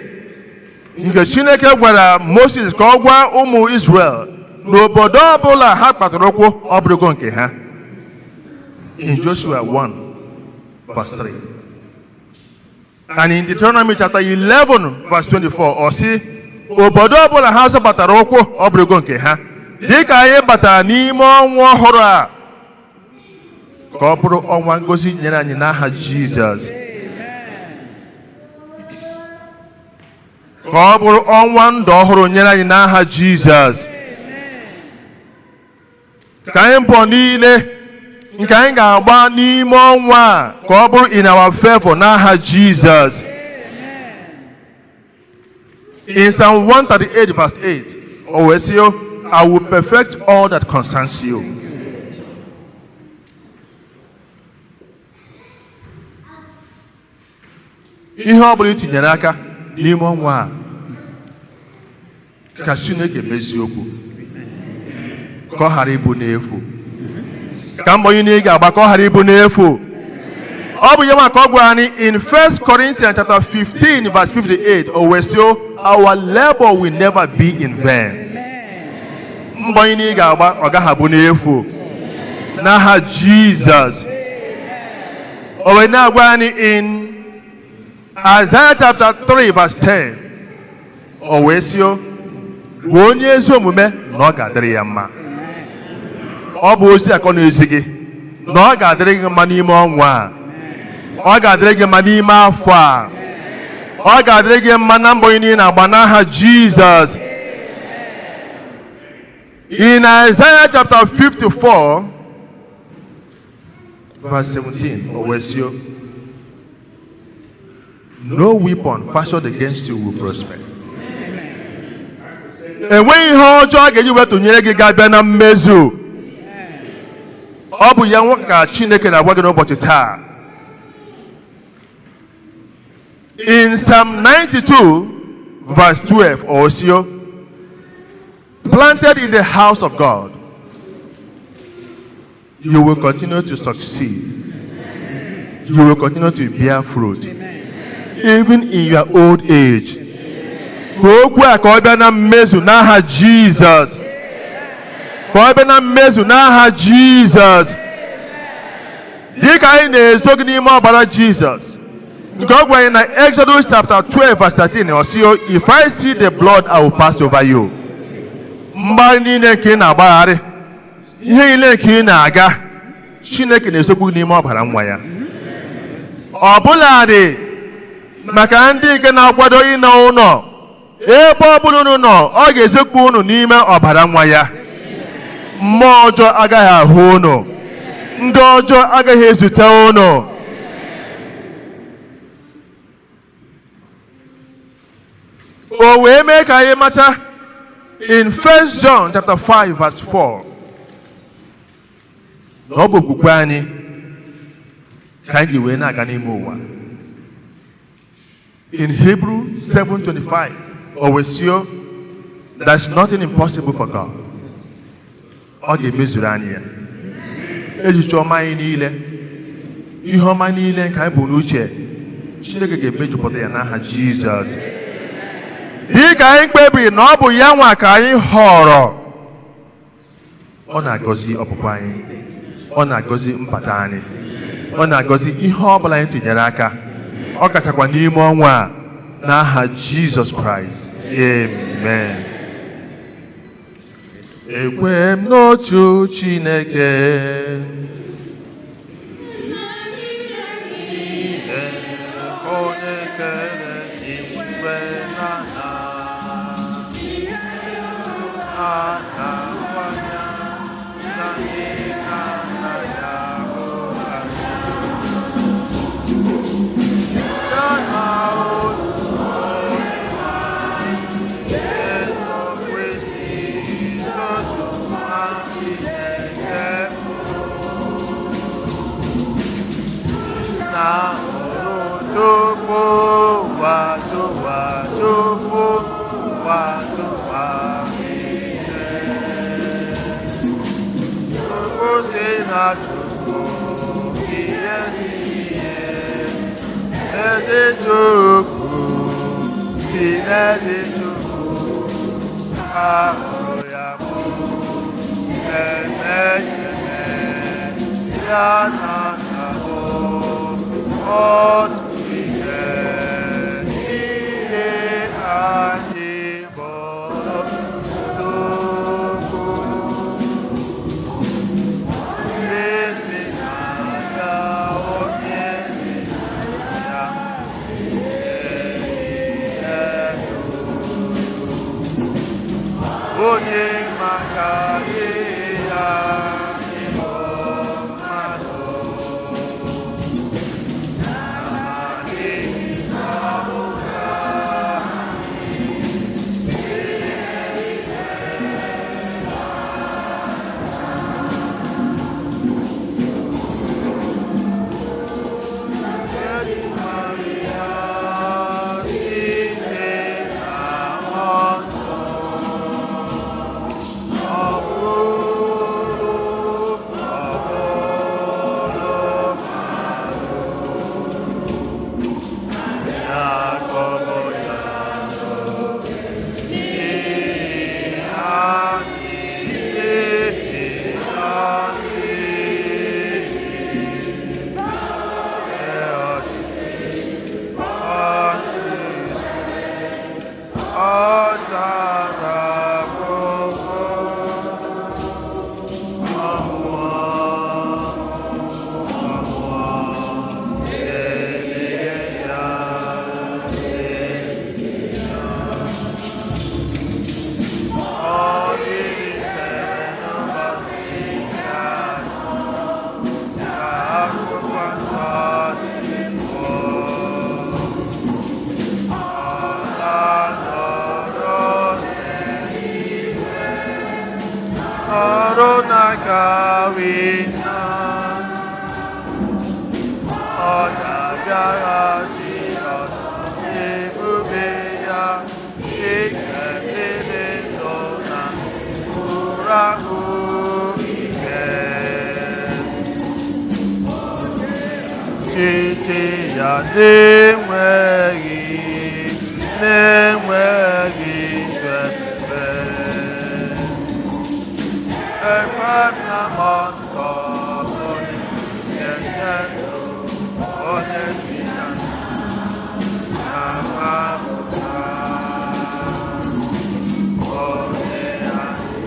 nke Chineke gwara Moses ka ọ gwa ụmụ Israel n'obodo ọbụla ha kpatara ụkwụ, ọ bụrụgo nke ha. In Joshua 1 verse 3 and in Deuteronomy chapter 11 verse 24, ọ sị obodo ọbụla ha zọbatara ụkwụ, ọ bụrụgo nke ha. Dịka anyị batara n'ime ọnwa ọhụrụ a, ka ọ bụrụ ọnwa ngozi nyere anyị n'aha Jizọs. Ka ọ bụrụ ọnwa ndụ ọhụrụ nyere anyị n'aha Jizọs. Ka anyị mbọ niile nke anyị ga-agba n'ime ọnwa a, ka ọ bụrụ in our favor n'aha Jizọs. In Psalm 138 verse 8, o wee sị, I will perfect all that concerns you. Ihe ọ bụla i tinyere aka n'ime ọnwa a, ka Chineke mezie okwu, ka ọ ghara ịbụ n'efu. Ka mbọ niile ị ga-agba, ka ọ ghara ịbụ n'efu. Ọ bụ ya maka ọ gwara anyị in 1 Corinthians chapter 15 verse 58, o wee sị, our labor will never be in vain. Mbọ niile ị ga-agba, ọ gaghị abụ n'efu n'aha Jizọs. O wee na-agwa anyị in Isaiah chapter 3 verse 10, o wee sị, bụ onye ezi omume na ọ ga-adịrị ya mma. Ọ bụ ozi akọ na-ezi gị na ọ ga-adịrị gị mma n'ime ọnwa a, ọ ga-adịrị gị mma n'ime afọ a, ọ ga-adịrị gị mma na mbọ niile na-agba n'aha Jizọs. In Isaiah chapter 54 verse 17, o wee sị, no weapon fashioned against you will prosper. Enweghị ihe ọjọọ a ga-eji wee tụnyere gị ga-abịa na mmezu. Ọ bụ ya nwa ka Chineke na-agwa gị n'ụbọchị taa. In Psalm 92 verse 12, o sị, planted in the house of God, you will continue to succeed. You will continue to bear fruit, even in your old age. Ka okwu a ka ọ bịa na mmezu n'aha Jizọs. Ka ọ bịa na mmezu n'aha Jizọs. Dịka anyị na-ezo gị n'ime ọbara Jizọs, nke ọ gwara anyị na Exodus chapter 12 verse 13, ọ sị, if I see the blood, I will pass over you. Mgbagharị niile nke ị na-agbagharị, ihe niile nke ị na-aga, Chineke na-esokwu gị n'ime ọbara nwa ya. Ọbụladị maka ndị nke na-akwado ịna ụlọ, ebe ọ bụla unu nọ, ọ ga-esekpu unu n'ime ọbara nwa ya. Mmụọ ọjọọ agaghị ahụ unu, ndị ọjọọ agaghị ezute unu. O wee mee ka anyị mata in 1 John chapter 5 verse 4 na ọ bụ okwukwe anyị ka anyị ji wee na-aga n'ime ụwa. In Hebrew 7:25, o wee sio, there's nothing impossible for God. Ọ ga-emezuru anyị ya. Echiche ọma anyị niile, ihe ọma niile nke anyị bụ n'uche, Chineke ga-emejupụta ya n'aha Jizọs. Dị ka anyị kpebiri na ọ bụ ya nwa ka anyị họrọ, ọ na-agọzi ọpụpụ anyị, ọ na-agọzi mbata anyị, ọ na-agọzi ihe ọ bụla anyị tinyere aka, ọ kachakwa n'ime ọnwa a, n'aha Jizọs Kraịst. Amen. Ekwe m n'otu Chineke, onye kere igwe na ala, na-akwanya na ndị na-anaghị ahụ anya. Ya na otu onye Jesu Kristi, otu nwa Chineke na Chukwu ụwa tụwa Chukwu ụwa tụwa niile. Chukwu si na Chukwu ihe si ihe, ezi Chukwu si n'ezi Chukwu, ahụrụ ya mụ eme eme ya na nna bụ otu ihe niile anyị bụrụ Chukwu. Onye si na ya, onye si na ya, onye maka ya ịbụ mmadụ. Ya na-enweghị njedebe. Ekwe m na Mmụọ Nsọ, onye na-enye ndụ, onye si na na-agbapụta, onye asị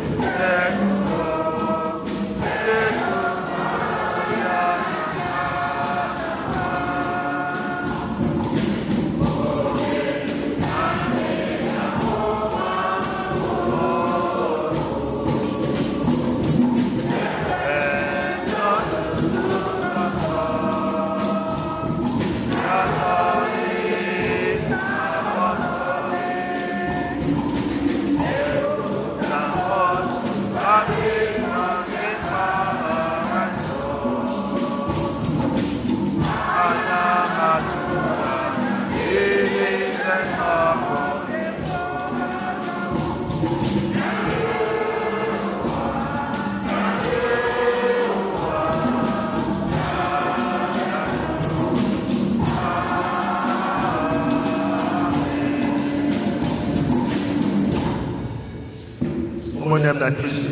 Ụmụnne m na Kristi,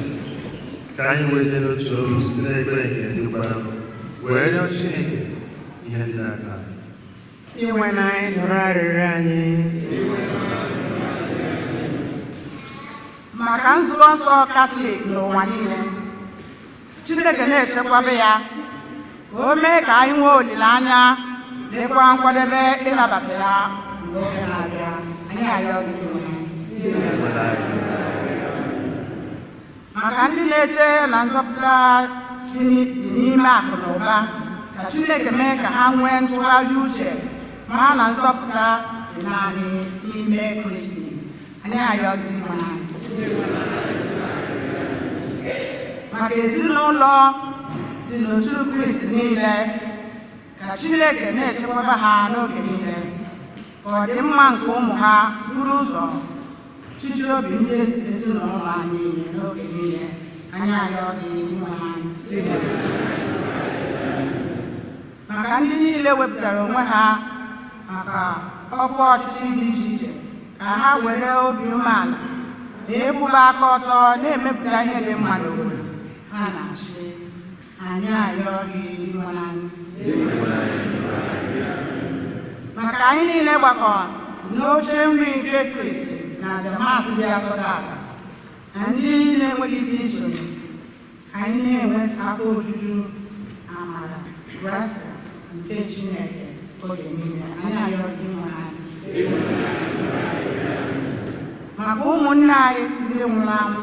ka anyị wezie n'otu obi site n'ekpere nke ndị gbara wee rịọ Chineke ihe ndị na-aka anyị. Inwe na anyị nụrụ arịrịọ anyị. Maka nzukọ nsọ Katọlik n'ụwa niile, Chineke na-echekwaba ya ka o mee ka anyị nwee olileanya, dịkwa nkwadebe ịnabata ya mgbe oge na-abịa. Anyị arịọ gị, Onye. Maka ndị na-eche na nzọpụta dị n'ime akụ na ụba, ka Chineke mee ka ha nwee ntụgharị uche mara na nzọpụta dị naanị n'ime Kristi. Anyị arịọ gị, Onye. Maka ezinụlọ dị n'otu Kristi niile, ka Chineke na-echekwaba ha n'oge niile, ka ọdịmma nke ụmụ ha buru ụzọ chichi obi ndị ezinụlọ anyị niile n'oge niile. Anyị arịọ gị, Onyenwe anyị. Maka ndị niile wepụtara onwe ha maka ọkwa ọchịchị dị iche iche, ka ha were obi umeala na ịkwụba aka ọtọ na-emepụta ihe dị mma n'obodo ha na-achị. Anyị arịọ gị, Onyenwe anyị. Maka anyị niile gbakọ n'oche nri nke Kristi na aja Maasị dị asọ tata, na ndị niile enweghị ike isonye, anyị na-enwe afọ ojuju amara grasia nke Chineke oge niile. Anyị arịọ gị, Onyenwe anyị. Maka ụmụnne anyị ndị nwụrụ anwụ,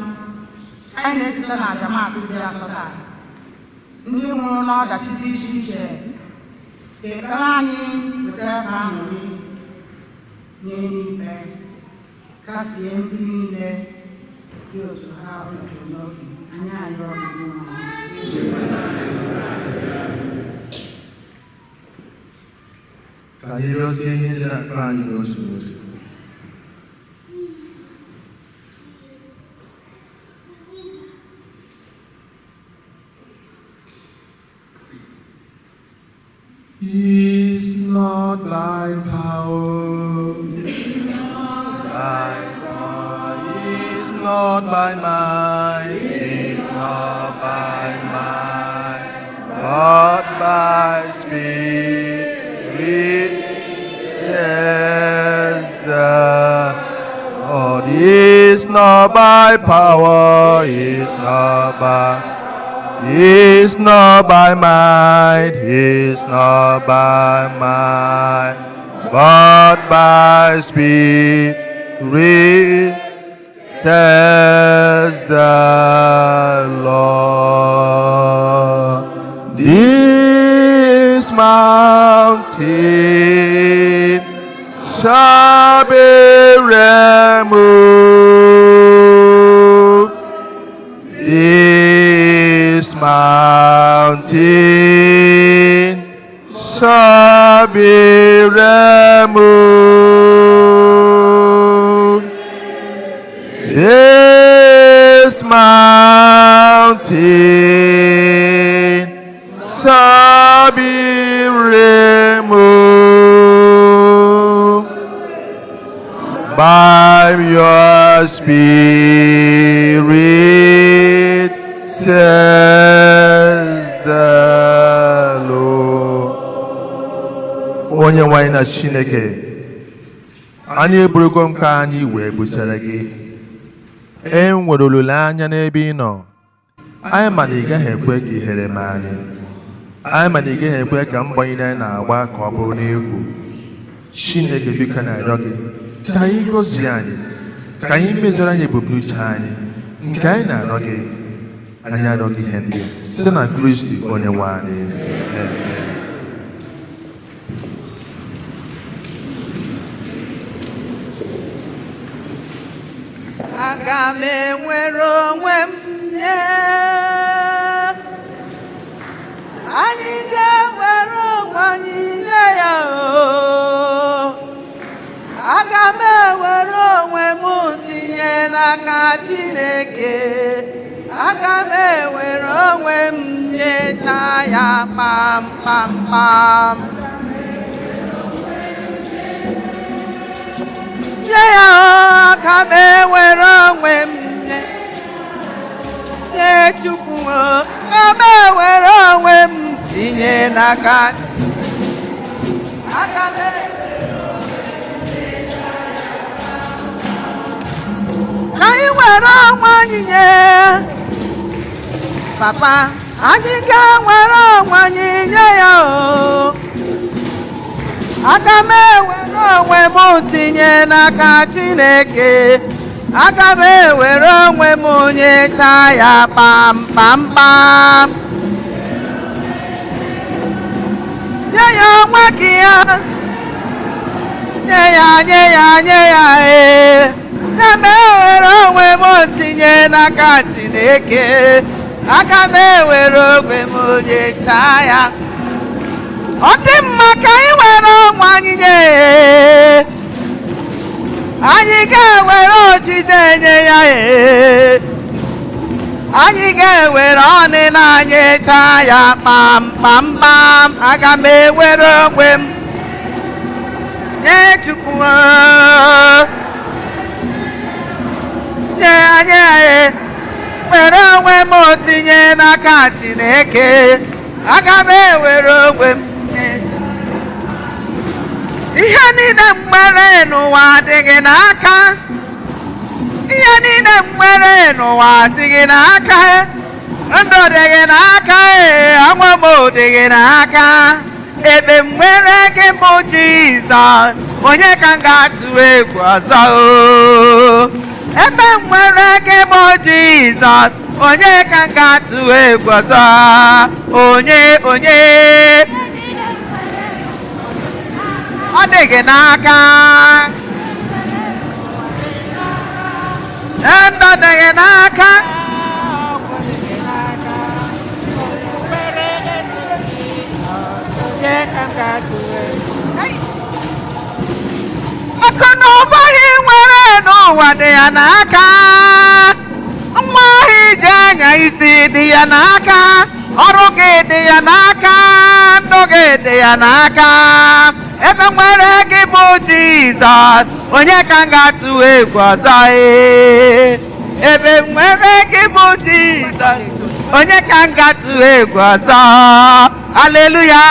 anyị na-echeta na aja Maasị dị asọ tata, ndị nwụrụ n'ọdachi dị iche iche, ka ekpere anyị wetara ha aṅụrị n'eluigwe, kasie ndị niile dị otu ha ọnọdụ n'obi. Anyị arịọ gị, Onyenwe anyị. Ka anyị rịọzie ihe ndị na-akpa anyị n'otu n'otu. Is not by power, by might, is not by might, is not by might, but by Spirit, says the Lord. Is not by power, is not by might, is not by might, but by Spirit, says the Lord. This mountain shall be removed. This mountain shall be removed. This mountain shall be removed by your Spirit, says the Lord. Onye nwe anyị na Chineke, anyị eburugo nke anyị wee butere gị. E nwere olileanya n'ebe ị nọ. Anyị ma na ị gaghị ekwe ka ihere mee anyị. Anyị ma na ị gaghị ekwe ka mbọ niile anyị na-agba ka ọ bụrụ n'efu. Chineke, biko, na-arịọ gị ka anyị gọzie anyị, ka anyị mezuoro anyị ebumnuche anyị nke anyị na-arịọ gị. Anyị arịọ gị ihe ndị a site na Kristi onye nwe anyị. Amen. Aga m enwere onwe m nye, anyị ga-enwere onwe anyị nye ya o. Aga m ewere onwe m tinye n'aka Chineke. Aga m ewere onwe m nyecha ya kpam kpam kpam. Nye ya o, aga m ewere onwe m nye. Nye Chukwu o, aga m ewere onwe m tinye n'aka. Aga m ka anyị were onwe anyị nye papa, anyị ga-ewere onwe anyị nye ya o. Aga m ewere onwe m tinye n'aka Chineke. Aga m ewere onwe m nyechaa ya kpamkpamkpam. Nye ya onwe gị ya. Nye ya, nye ya, nye ya ee. Aga m ewere onwe m tinye n'aka Chineke. Aga m ewere onwe m nyechaa ya. Ọ dị mma ka anyị were onwe anyị nye. Anyị ga-ewere ojije nye ya ee. Anyị ga-ewere ọnịna anyị taa ya kpamkpamkpam. Aga m ewere onwe m nye Chukwu o. Nye anyị ee. Were onwe m tinye n'aka Chineke. Aga m ewere onwe m nye. Ihe niile m nwere n'ụwa adịghị n'aka. Ihe niile m nwere n'ụwa adịghị n'aka. Ndụ dịghị n'aka ee, ọnwụ m dịghị n'aka. Ebe m nwere gị bụ Jizọs, onye ka m ga-atụ egwu ọzọ o? Ebe m nwere gị bụ Jizọs, onye ka m ga-atụ egwu ọzọ? Onye, onye? Ọ dị gị n'aka. Ndụ dị gị n'aka. Akụ na ụba ị nwere n'ụwa dị ya n'aka. Nwa ahụ iji anya isi dị ya n'aka. Ọrụ gị dị ya n'aka. Ndụ gị dị ya n'aka. Ebe nwere gị bụ Jizọs, onye ka m ga-atụ egwu ọzọ ee? Ebe nwere gị bụ Jizọs, onye ka m ga-atụ egwu ọzọ? Haleluya!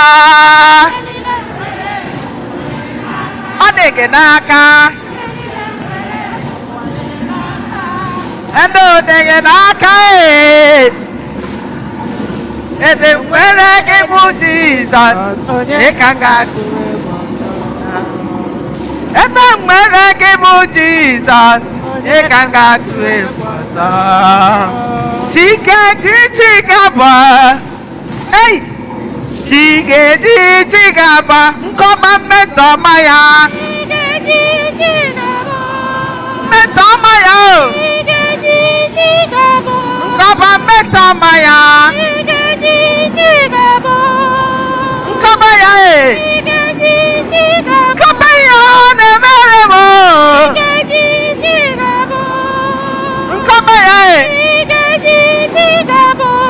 Ọ dị gị n'aka. Ndụ dị gị n'aka ee. Ebe nwere gị bụ Jizọs, onye ka m ga-atụ egwu ọzọ? Ebe nwere gị bụ Jizọs, onye ka m ga-atụ egwu ọzọ? Chike chi gaba. Ei! Chi ga-eji chi gaba, nkọba mmetọ ọma ya. Mmetọ ọma ya o. Nkọba mmetọ ọma ya. Nkọba ya e. Nkọba ya ọ na-emere m o. Nkọba ya e.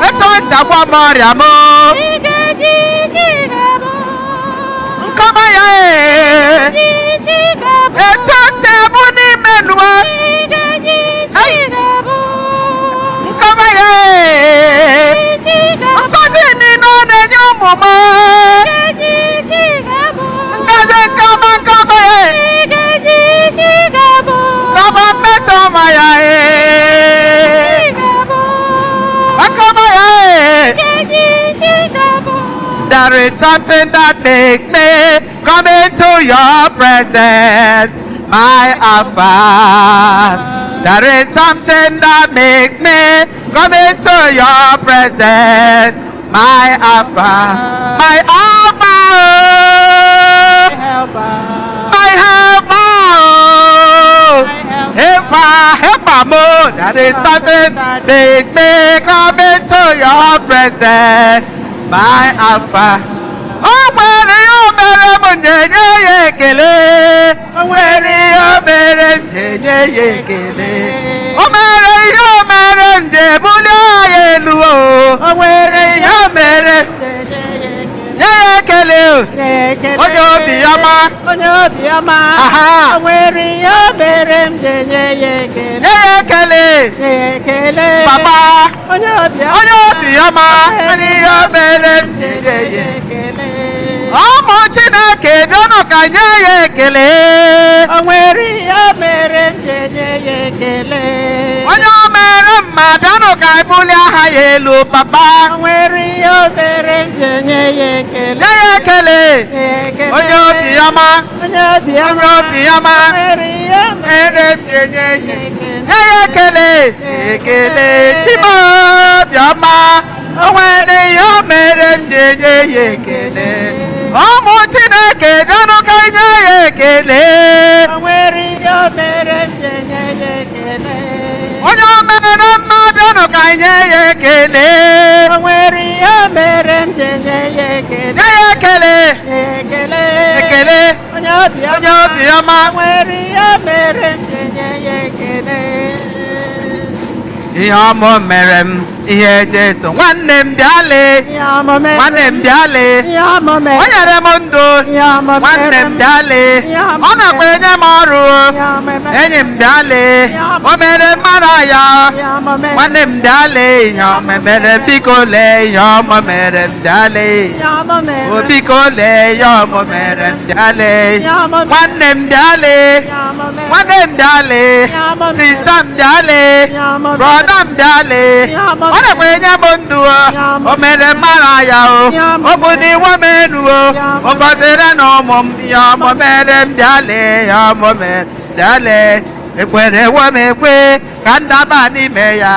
Etu o si agwọ m ọrịa m. Nkọba ya e. Etu o si ebu n'ime nụọ. Nkọba ya e. Ngọzi niile ọ na-enye ụmụ m. Ngọzi nkọba nkọba ya e. Nkọba mmetọ ọma ya e. Nkọba ya e. There is something that makes me come into your presence, my Alpha. There is something that makes me come into your presence, my Alpha, my Alpha, oh, my helper, oh. Helper, helper, mo. There is something that makes me come into your presence, my Alpha. O nwere ihe o mere m ji enye ya ekele. O nwere ihe o mere m ji enye ya ekele. O mere ihe o mere m ji ebulie ya elu o. O nwere ihe o mere m. Nye ya ekele. Onye obi ọma. Onye obi ọma. Aha. O nwere ihe o mere m ji enye ya ekele. Nye ya ekele. Nye ya ekele. Papa. Onye obi ọma. Onye obi ọma. Onye ihe o mere m ji enye ya ekele. Ụmụ Chineke bịanụ ka nye ya ekele. O nwere ihe o mere m ji enye ya ekele. Onye o mere mma bịanụ ka anyị bulie aha ya elu papa. O nwere ihe o mere m ji enye ya ekele. Nye ya ekele. Nye ya ekele. Onye obi ọma. Onye obi ọma. Onye obi ọma. O nwere ihe o mere Mere m ji enye ya ekele. Nye ya ekele. Ekele Chima obiọma. O nwere ihe o mere m ji enye ya ekele. Ụmụ Chineke bịanụ ka anyị nye ya ekele. O nwere ihe o mere m ji enye ya ekele. Onye o mere mma bịanụ ka anyị nye ya ekele. O nwere ihe o mere m ji enye ya ekele. Nye ya ekele. Ekele. Ekele. Onye obi ọma. Onye obi ọma. O nwere ihe o mere m ji enye ya ekele. Ihe ọma o mere m, ihe Jesu nwanne m bịa lee. Ihe ọma o mere Nwanne m bịa lee. Ihe ọma o mere O nyere m ndụ. Ihe ọma o Nwanne mere m bịa lee. Ihe ọma Ọ nakwa enye m ọrụ. Ihe ọma o mere Enyi m bịa lee. Ihe ọma O mere mmadụ ya. Ihe ọma o mere Nwanne m bịa lee ihe ọma mere biko lee ihe ọma mere m bịa lee. Ihe ọma o mere O biko lee ihe ọma mere m bịa lee. Ihe ọma o mere Nwanne m bịa lee. Ihe ọma o mere Nwanne m bịa lee. Ihe ọma o mere Sista m bịa lee. Ihe ọma o mere Brọda m bịa lee. Ihe ọma o Ọ nakwa enye m ndụ o. Ihe ọma O mere mmadụ ya o. Ihe ọma o O bụ n'iwe m enu o. Ihe ọma O gọziri na ụmụ m ihe ọma mere m bịa lee. Ihe ọma mere bịa lee. Ekwere ewe m ekwe ka m daba n'ime ya.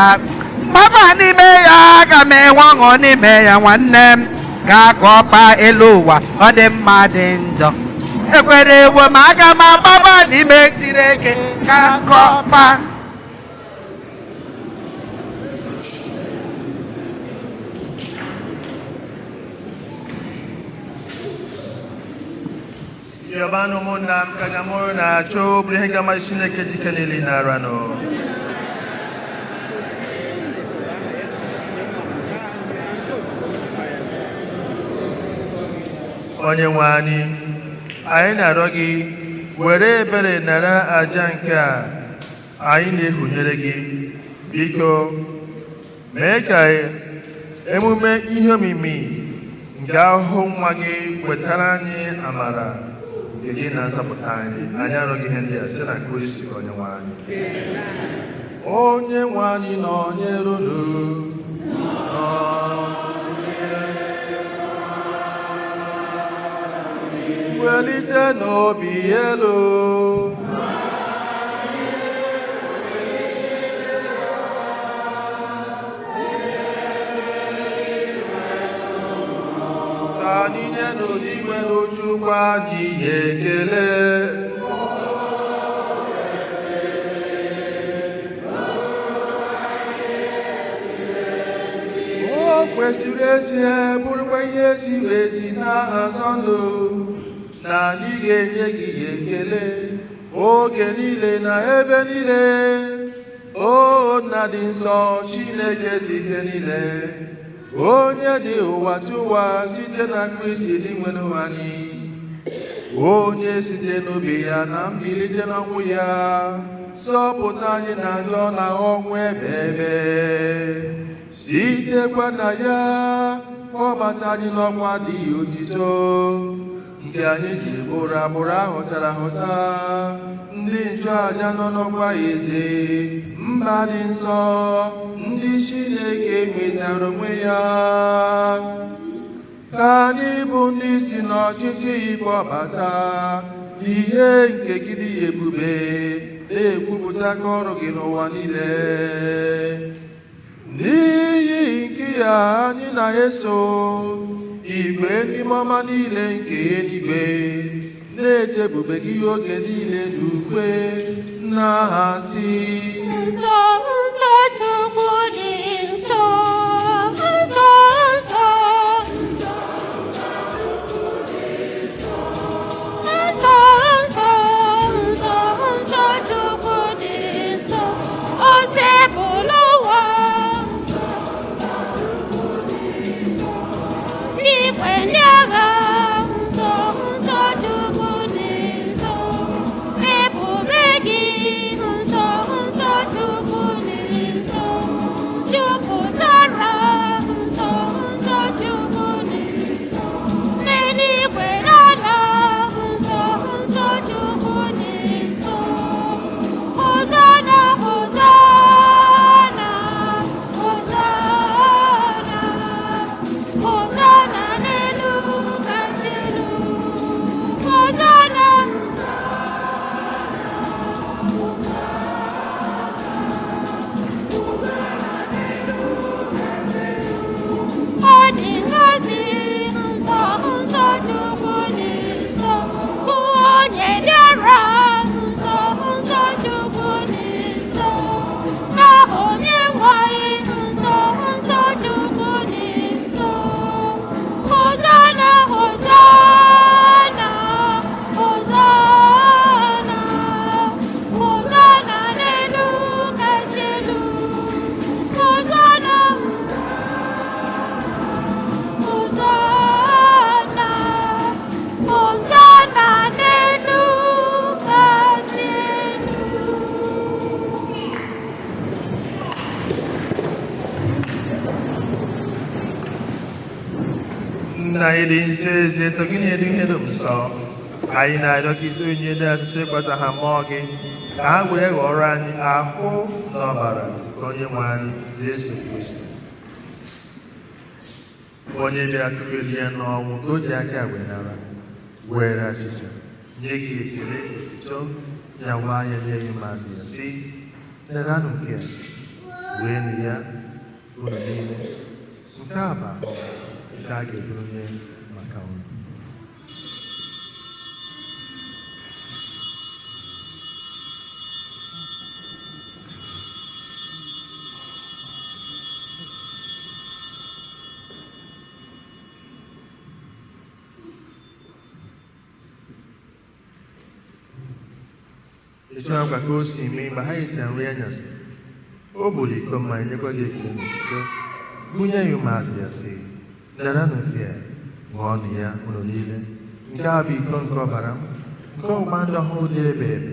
Mgbaba n'ime ya aga m enwe ọṅụ n'ime ya nwanne m. Ga-akọpa elu ụwa ọ dị mma dị njọ. Ekwere ewe m aga m agbaba n'ime Chineke ga-akọpa. Yọbanụ ụmụnna m ka anya mụrụ na-achọ bụrụ ihe ga-amasị Chineke dike niile na-aranụ. Onye nwe anyị, anyị na-arịọ gị were ebere nara aja nke a anyị na-ehunyere gị. Biko, mee ka emume ihe omimi nke ahụhụ nwa gị wetara anyị amara nke gị na nzọpụta anyị. Anyị arịọghị ihe ndị a site na Kristi onye nwe anyị. Onye nwe anyị nọnyere unu. Welite n'obi elu. Ka anyị nye n'igwe n'Chukwu anyị ekele. O kwesịrị ezie bụrụkwa ihe ziri ezi n'aha nsọ ndụ na anyị ga-enye gị ekele oge niile na ebe niile. O Nna dị nsọ, Chineke dị ike niile, onye dị ụwa tụwa site na Kristi dị nwere anyị, onye site n'obi ya na mbilite n'ọnwụ ya zọpụta anyị na njọ na ọnwụ ebe ebe, sitekwa na ya kpọbata anyị n'ọkwa dị otito nke anyị ji bụrụ agbụrụ ahụtara ahụta, ndị nchụaja nọ n'ọkwa eze, mba dị nsọ, ndị Chineke nwetara onwe ya. Ka anyị bụ ndị si n'ọchịchị ịkpọbata ihe nke gị dị ebube na-ekwupụta aka ọrụ gị n'ụwa niile. N'ihi nke ya anyị na-eso igwe ndị ọma niile nke eluigwe na-echebube gị oge niile n'ukwe na-asị. Nsọ, nsọ Chukwu dị nsọ, nsọ, nsọ. Nsọ, nsọ, nsọ, nsọ Chukwu dị nsọ, o sebụlụ ụwa. Igwe ndị agha. Nna anyị dị nsọ ezi eso gị na-edu ihe dum nsọ. Anyị na-arịọ ka isi onye dị asụsụ ịgbasa ha mmụọ gị ka ha were ghọrọ anyị ahụ na ọbara nke onye nwe anyị Jesu Kristi. Onye bịara tupu elie n'ọnwụ ka o ji aka wee nara were achịcha nye gị ekele otuto ya waa ya nye gị maazị ya sị, naranụ nke a, weenụ ya unu niile, nke a bụ ahụ nke a ga-eburu nye maka unu. Etu akwa ka o si mee mgbe ha richara nri anyasị, o buru iko mmanya nyekwa gị ekele na otuto, gụnye ya ụmụazụ ya sị, naranụ nke a, ṅụọnụ ya unu niile, nke a bụ iko nke ọbara m, nke ọgbụgba ndụ ọhụrụ dị ebe ebe.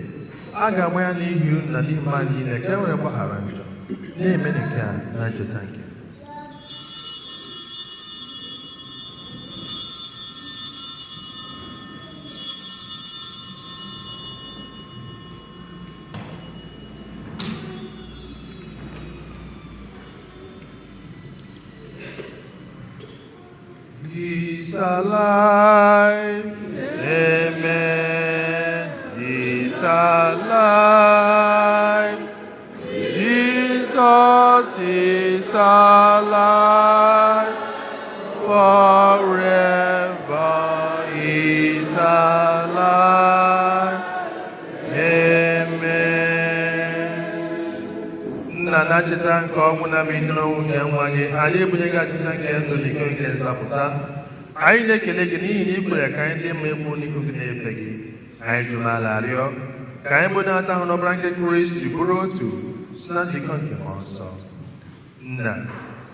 A ga-agba ya n'ihi unu na n'ihi mmadụ niile ka e were gbaghara njọ. Na-emenụ nke a na ncheta nke m. He's alive. Amen. He's alive. Jesus is alive. Forever he's alive. Amen. Nna na ncheta nke ọnwụ na mbilite n'ọnwụ nke nwa gị, anyị ebunye gị achịcha nke ndụ na iko nke nzọpụta. Anyị na-ekele gị n'ihi na ị kwere ka anyị dị mma ịkwụ n'ihu gị na-efe gị. Anyị ji umeala arịọ ka anyị bụ na-ata ahụ n'ọbara nke Kristi bụrụ otu si na njikọ nke Mmụọ Nsọ. Nna,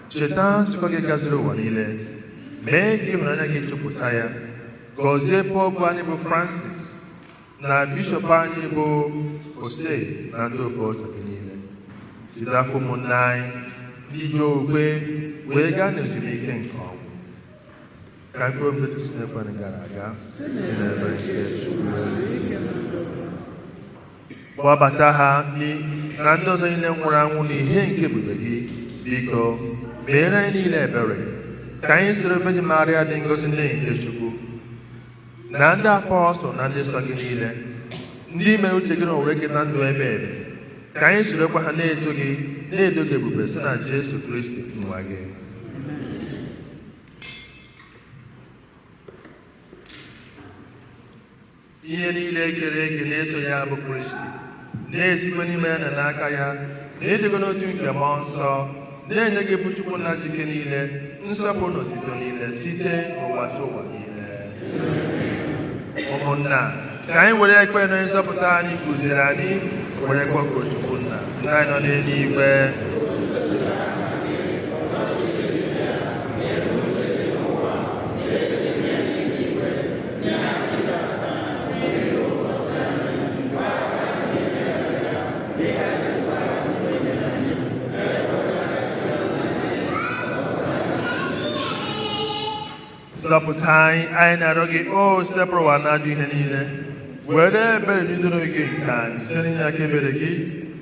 cheta nzukọ gị gazuru ụwa niile, mee ka ịhụnanya gị jupụta ya. Gọzie Popu anyị bụ Francis na bishọp anyị bụ Jose na ndị otu gị niile. Chetakwa ụmụnne anyị ndị ji okwukwe wee gaa n'ezumike nke ọnwụ. Ka mkpụrụ obi Chineke gara aga si n'ebere nke Chukwu gbabata ha na ndị ọzọ niile nwụrụ anwụ n'ihe nke ebube gị. Biko meere anyị niile ebere ka anyị soro Virgin Maria dị ngọzi nne nke Chukwu na ndị apọstụl na ndị nsọ gị niile, ndị mere uche gị na owere gị na ndụ ebe ebe, ka anyị sorokwa ha na-eto gị na-edo gị ebube site na Jesu Kristi nwa gị. Ihe niile ekere eke na-eso ya bụ Kristi, na-esikwa n'ime ya na n'aka ya, na ịdịgo n'otu nke Mmụọ Nsọ, na-enye gị bụ Chukwu na jike niile, nsọpụrụ na otuto niile site n'ụwa tụ ụwa niile. Ụmụnna, ka anyị were ekpere na nzọpụta anyị kụziri anyị were kpọkuo Chukwu nna, nna anyị nọ n'eluigwe. Zọpụta anyị, anyị na-arịọ gị, o sepụrụ ụwa na-ajụ ihe niile, were ebere bidoro gị nke anyị site n'inye aka ebere gị,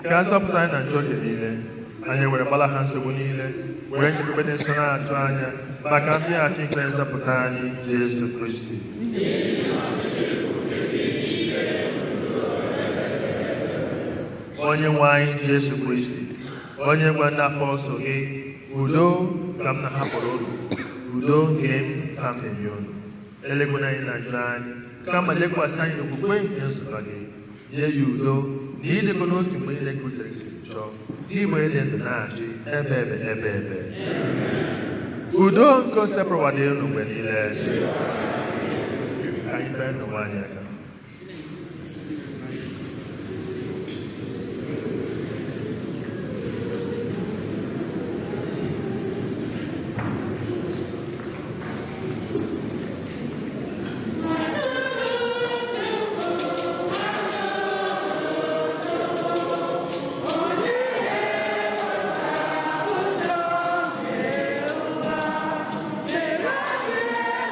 ka a zọpụta anyị na njọ oge niile. Anyị were gbala ha nsogbu niile, were nchekwube dị nsọ na-atụ anya maka mbịaghachi nke nzọpụta anyị, Jesu Kristi. Onye nwe anyị Jesu Kristi, onye nwe ndị apọstụl gị, udo ka m na-ahapụrụ unu, udo nke m ka m na-enye unu. Elekwena anyị na njọ anyị, kama lekwasị anyị n'okwukwe nke nzukọ gị. Nye ya udo na ịdịkọ n'otu mgbe niile ka uche gị siri chọọ, igbe dị ndụ na-achị ebe ebe ebe ebe. Udo nke osepụrụ ụwa dị elu mgbe niile. Ka anyị bee n'ụwa anyị aka. Thank you.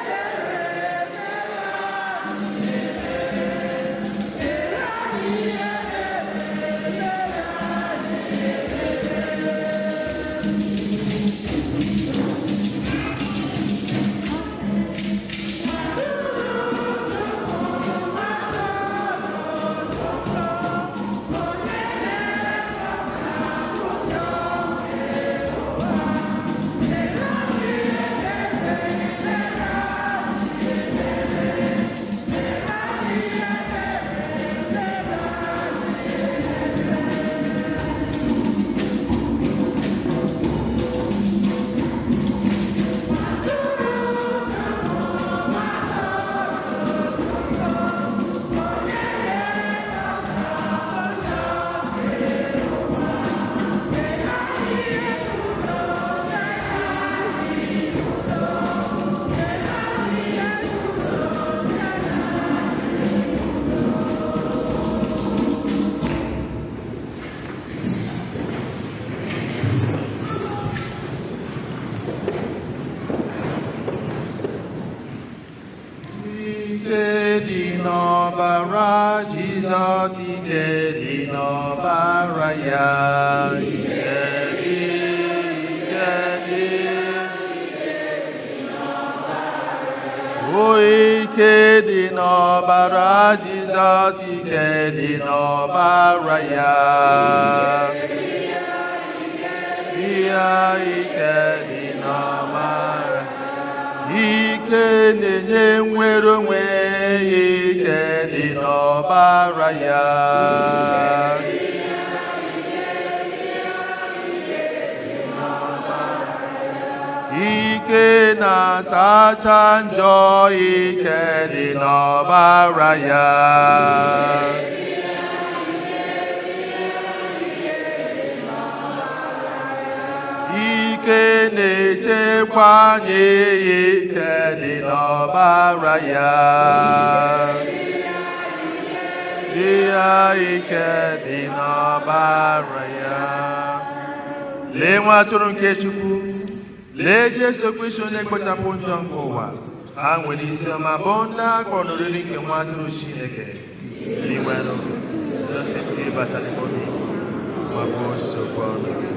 dị n'ọbara Jizọs, ike dị n'ọbara ya. Ike dị, ike dị. O ike dị n'ọbara Jizọs, ike dị n'ọbara ya. Ya ike dị n'ọbara. Ike na-enye nnwere onwe, ike dị n'ọbara ya. Ike na-asacha njọ, ike dị n'ọbara ya. Ike na-echekwa anyị, ike dị n'ọbara ya. Dị ya ike dị n'ọbara ya. Lee nwa atụrụ nke Chukwu, lee Jesu Kristi onye kpochapụ njọ nke ụwa. Ha nwere isi ọma bụ ndị a kpọrọ n'oriri nke nwa atụrụ Chineke. Iwenụ, Joseph ịbata n'ime obi, ma bụ nsogbu ọnụ gị.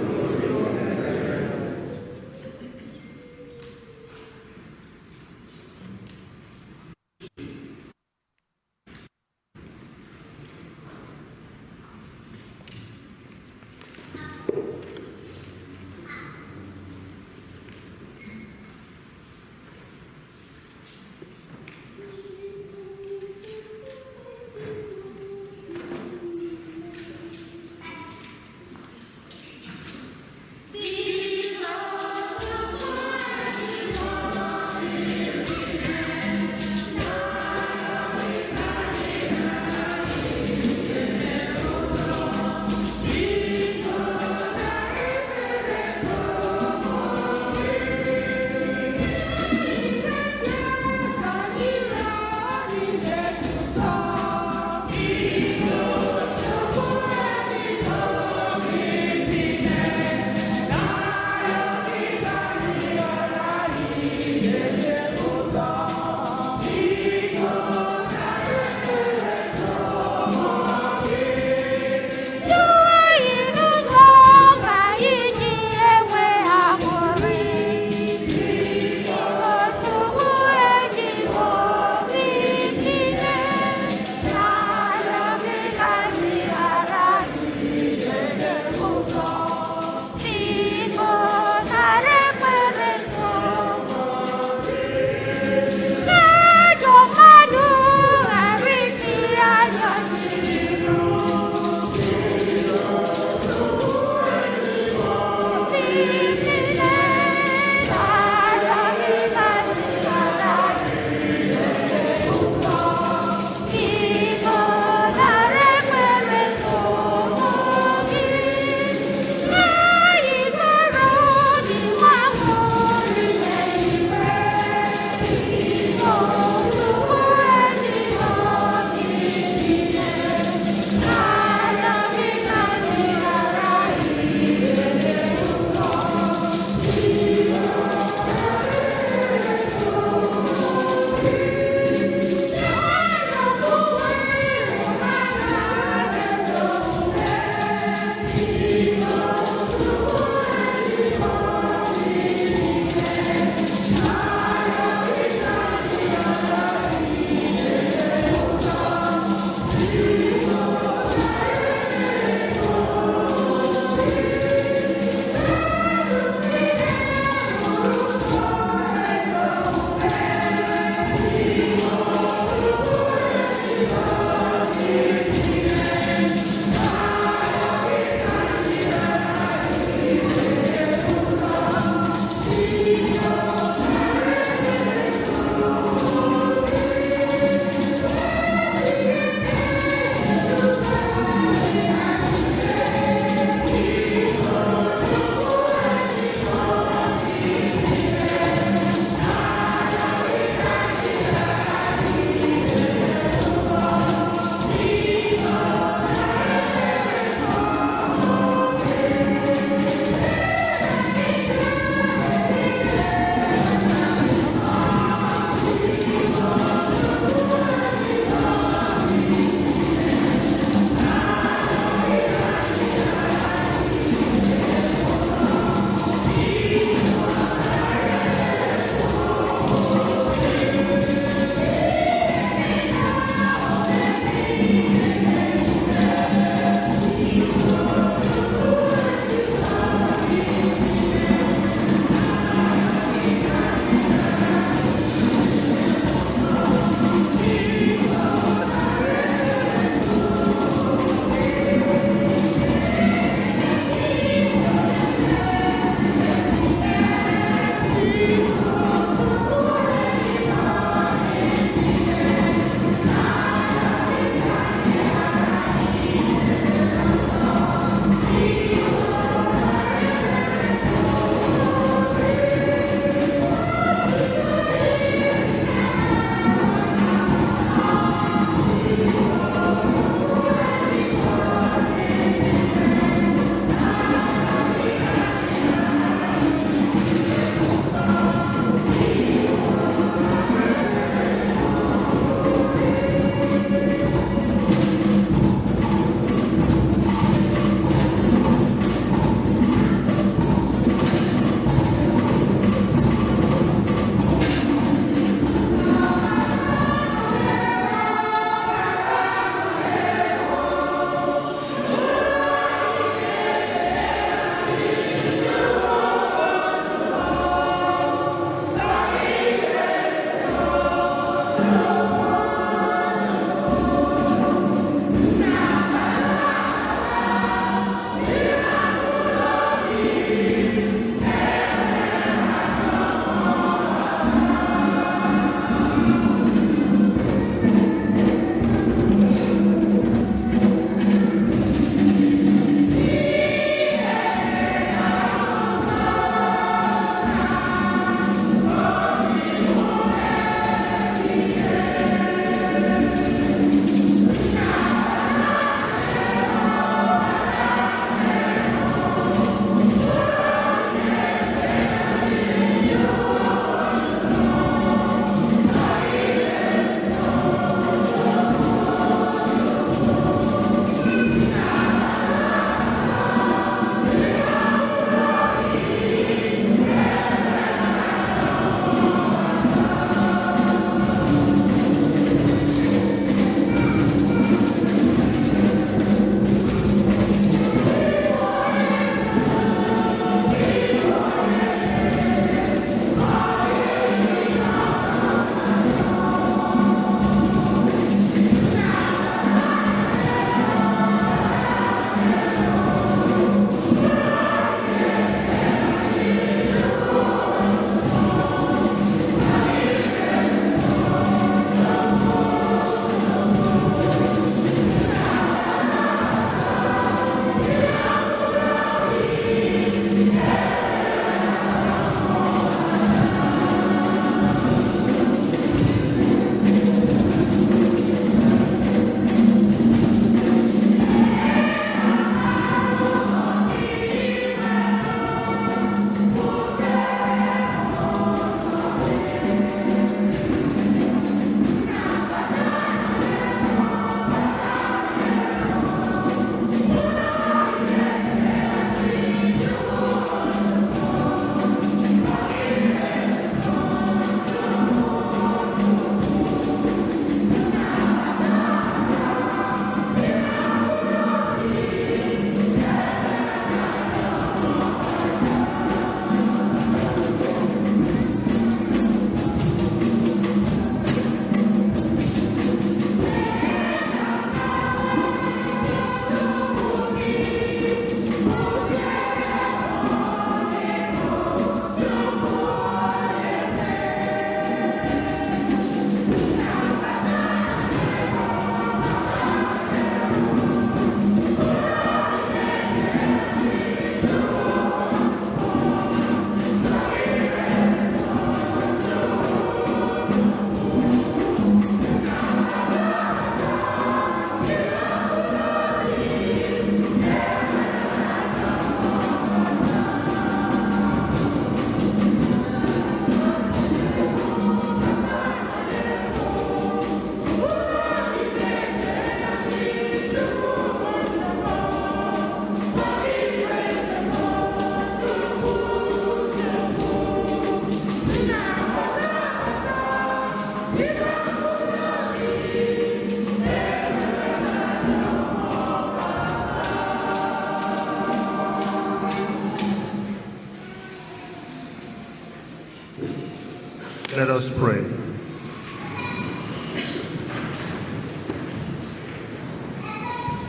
Let us pray.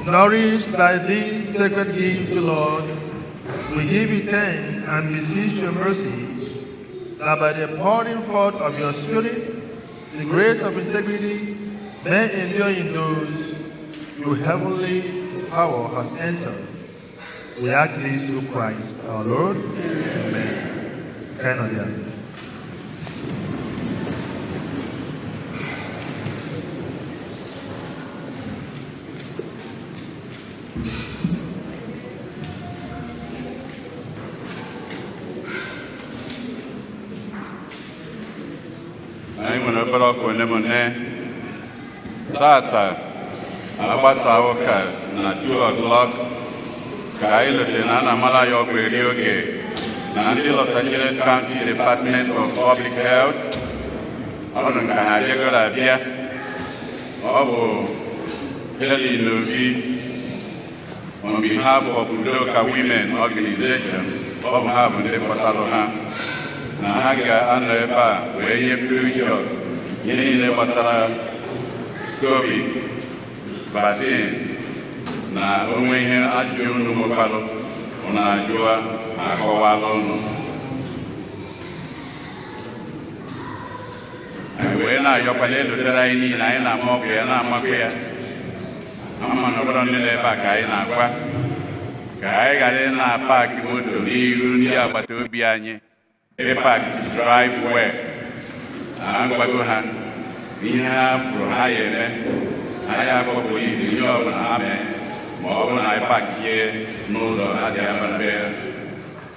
Nourished by these sacred gifts, O Lord, we give you thanks and beseech your mercy, that by the pouring forth of your Spirit, the grace of integrity may endure in those your heavenly power has entered. We ask this through Christ our Lord. Amen. Amen. Anyị nwere obere ọkụ ole ma ole tata agbasa ụka na 2 o'clock ka anyị letere na a na-amara ya ọkwa eri oge na ndị Los Angeles County Department of Public Health ọnụ ka ha jegoro abịa. Ọ bụ Helen Obi on behalf of Udoka Women Organization, ọ bụ ha bụ ndị kpọtalụ ha na ha ga-anọ ebe a wee nye flu shot. Ihe niile gbasara COVID vaccines na onwe ihe ajụjụ unu nwekwalụ, unu ajụa, akọwala unu. Anyị wee na-ayọkwa na-edotere anyị niile anyị na-ama ọkụ ya na-amakwa ya ama na ọbụrụ ndị nọ ebe a ka anyị na-agwa ka anyị ghara ị na-apaki moto n'ihu ndị agbata obi anyị, ịpaki driveway. Na agwago ha ihe ha pụrụ ha ya eme anyị akpọ polisi ihe ọbụla ha mee ma ọ bụrụ na anyị pakichie n'ụzọ ha si aba na be ha.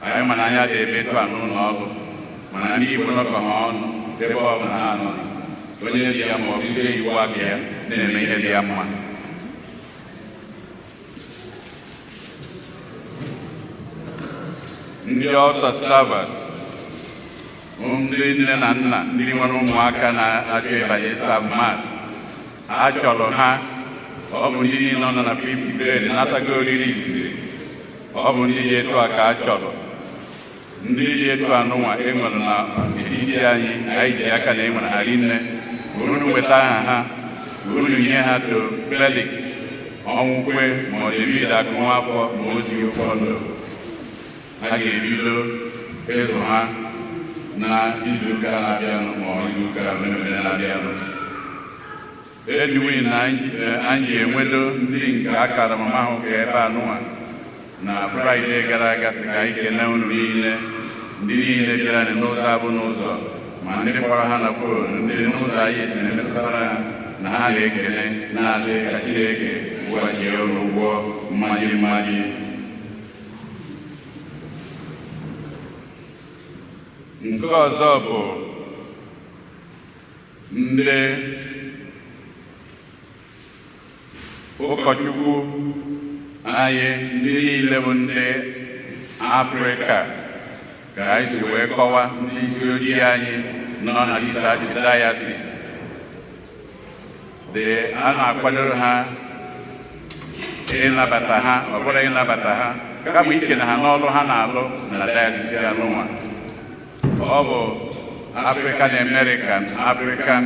Anyị mana anyị adịghị emetụ a n'ụlọ ọrụ, mana ndị Igbo nọkọ ha ọnụ ebe ọbụla ha nọ, onye dị ya ma ọ bụ ike iwu aka ya na-eme ihe dị ya mma. Ndị altar servers, ndị nne na nna ndị nwere ụmụaka na-achọ ịbanye serve Mass, a chọrọ ha. Ọ bụ ndị niile nọ na fifth grade natago oriri izizi. Ọ bụ ndị dị etu a ka a chọrọ. Ndị dị etu anụnwa enwere na etiti anyị, anyị ji aka na enwere ha rinne. Unu nweta aha ha, unu nye ha to Felix Ọnwụkwe ma ọ David Akụnwafọ ma ozi ụfọdụ. Ha ga-ebido ịzụ ha na izuụka na-abịanụ ma ọ izuụka ole na-abịanụ. Edwin na anyị enwedo ndị nke akara mama ahụ ka ebe anụnwa na Fraịde gara aga sị ka anyị kelee unu niile, ndị niile bịara n'ụzọ abụ n'ụzọ, ma ndị kpọrọ ha na phone, ndị n'ụzọ anyị si na-emetụtara ha na ha na-ekele na-asị ka Chineke kwụghachie unu ụgwọ mmaji mmaji. Nke ọzọ bụ ndị ụkọchukwu anyị, ndị niile bụ ndị Afrịka, ka anyị si wee kọwa ndị isi ojii anyị nọ na Archdiocese dị a na-akwadoro ha ịnabata ha, ọ bụrụ ịnabata ha kama ikene ha n'ọlụ ha na-alụ na diocese anụnwa. Ọ bụ African American African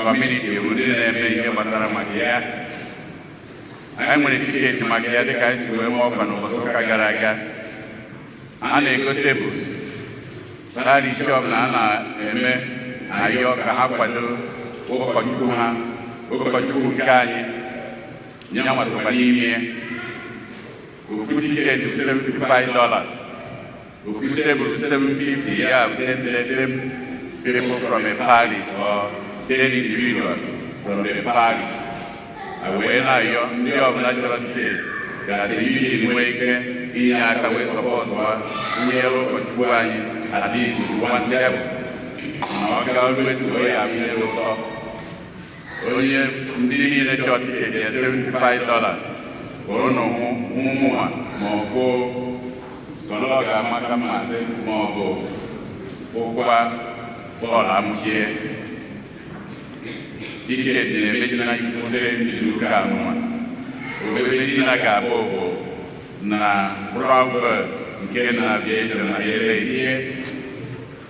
Community bụ ndị na-eme ihe gbasara maka ya. Anyị nwere tiketi maka ya dịka anyị si wee mee ọkwa n'ụbọchị ụka gara aga. A na-ego tebụl parish ọbụla a na-eme ayọ ka ha kwado ụkọchukwu ha, ụkọchukwu nke anyị ya nwatụkwa n'ime ya. Ofu tiketi $75, ofu tebụl 750, ya bụ 10 people from a parish or 10 individuals from the parish. Wee na-ayọ ndị ọbụla chọrọ tiketi gasị iji nwee ike inye aka wee support nyere ụkọchukwu anyị at least one table ma ọ gaa ọrụ etu onye abụ ihe dị ụtọ. Onye ndị niile chọrọ tiketi ya $75 ụnụ hụ mụnwa ma ọ bụ ọ ga-amaka mmasị ma ọ bụ ụkwa bọọlụ amụchie. Tiketi na-emechi na nkwụsị izuụka anụnwa. Obere niile ga-abụ bụ na Brownsburg nke na aviation na ere ihe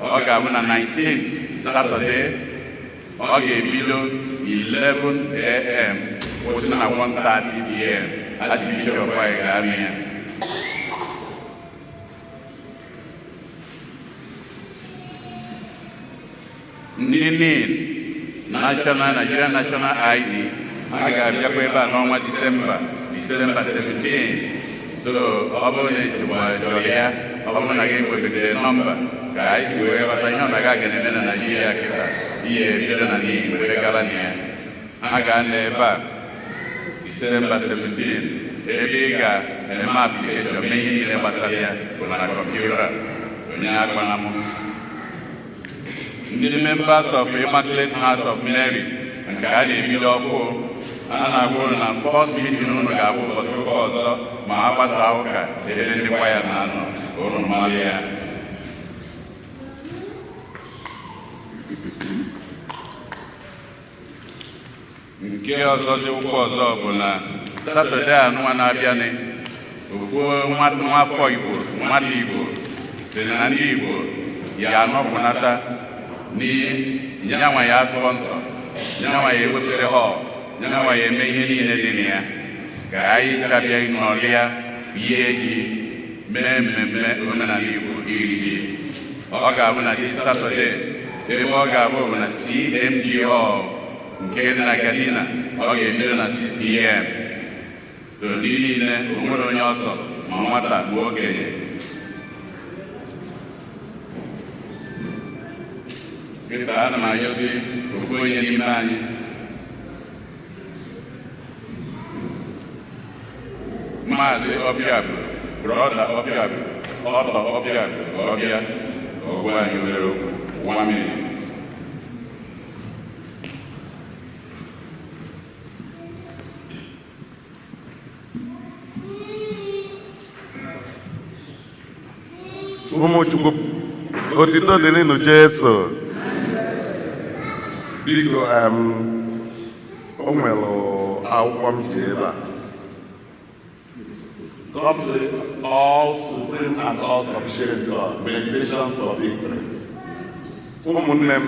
ọ ga-abụ na 19th Saturday. Ọ ga-ebido 11 a.m. kwụsị na 1:30 p.m. Archbishop anyị ga-amị ya. Ndị NIN, National Nigerian National ID, a ga-abịakwa ebe a n'ọnwa Disemba, Disemba 17. So ọ bụrụ na echekwa chọrọ ya, ọ bụrụ na gị nwegidere nọmba ka anyị si wee ghọta ihe ọ na-aga ga-eme na Naijiria kịta, ihe ebido na n'ihi were gaba na ya. A ga-anọ ebe a Disemba 17. Ebe ị ga-eme application, mee ihe niile gbasara ya bụ na kọmputa. Onye agwana m ndị members of Immaculate Heart of Mary nke a na-ebido ọkụ, a na-agwa unu na first meeting unu ga-abụ ụbọchị ụka ọzọ ma a gbasaa ụka, ebe ndị kwaya na-anọ unu mara ya. Nke ọzọ dị ụka ọzọ bụ na Satọde anụnwa na-abịanị, ofu nwafọ Igbo, mmadụ Igbo si na ndị Igbo ya anọpụnata nyanwa ya sponsor. Nyanwa ya ewepụta hall, nyanwa ya eme ihe niile dị na ya ka anyị chabịa nọrịa yie ji, mee mmemme omenala Igbo, iri ji. Ọ ga-abụ na this Saturday. Ebe ọ ga-abụ bụ na CMG Hall nke dị na Gardena. Ọ ga-ebido na 6 p.m. So ndị niile, o nwere onye ọsọ, ma nwata ma okenye. Kịta ana m ayọzi ofu onye n'ime anyị, Maazị Ọbịabụ, Brother Ọbịabụ, Ọtọ Ọbịabụ, ka ọ bịa ka ọ gwa anyị obere okwu. One minute. Ụmụ Chukwu, otito dịrịnụ Jesu. Biko, o nwere akwụkwọ m ji ebe a. Come to the all supreme and all sufficient God, meditation for victory. Ụmụnne m,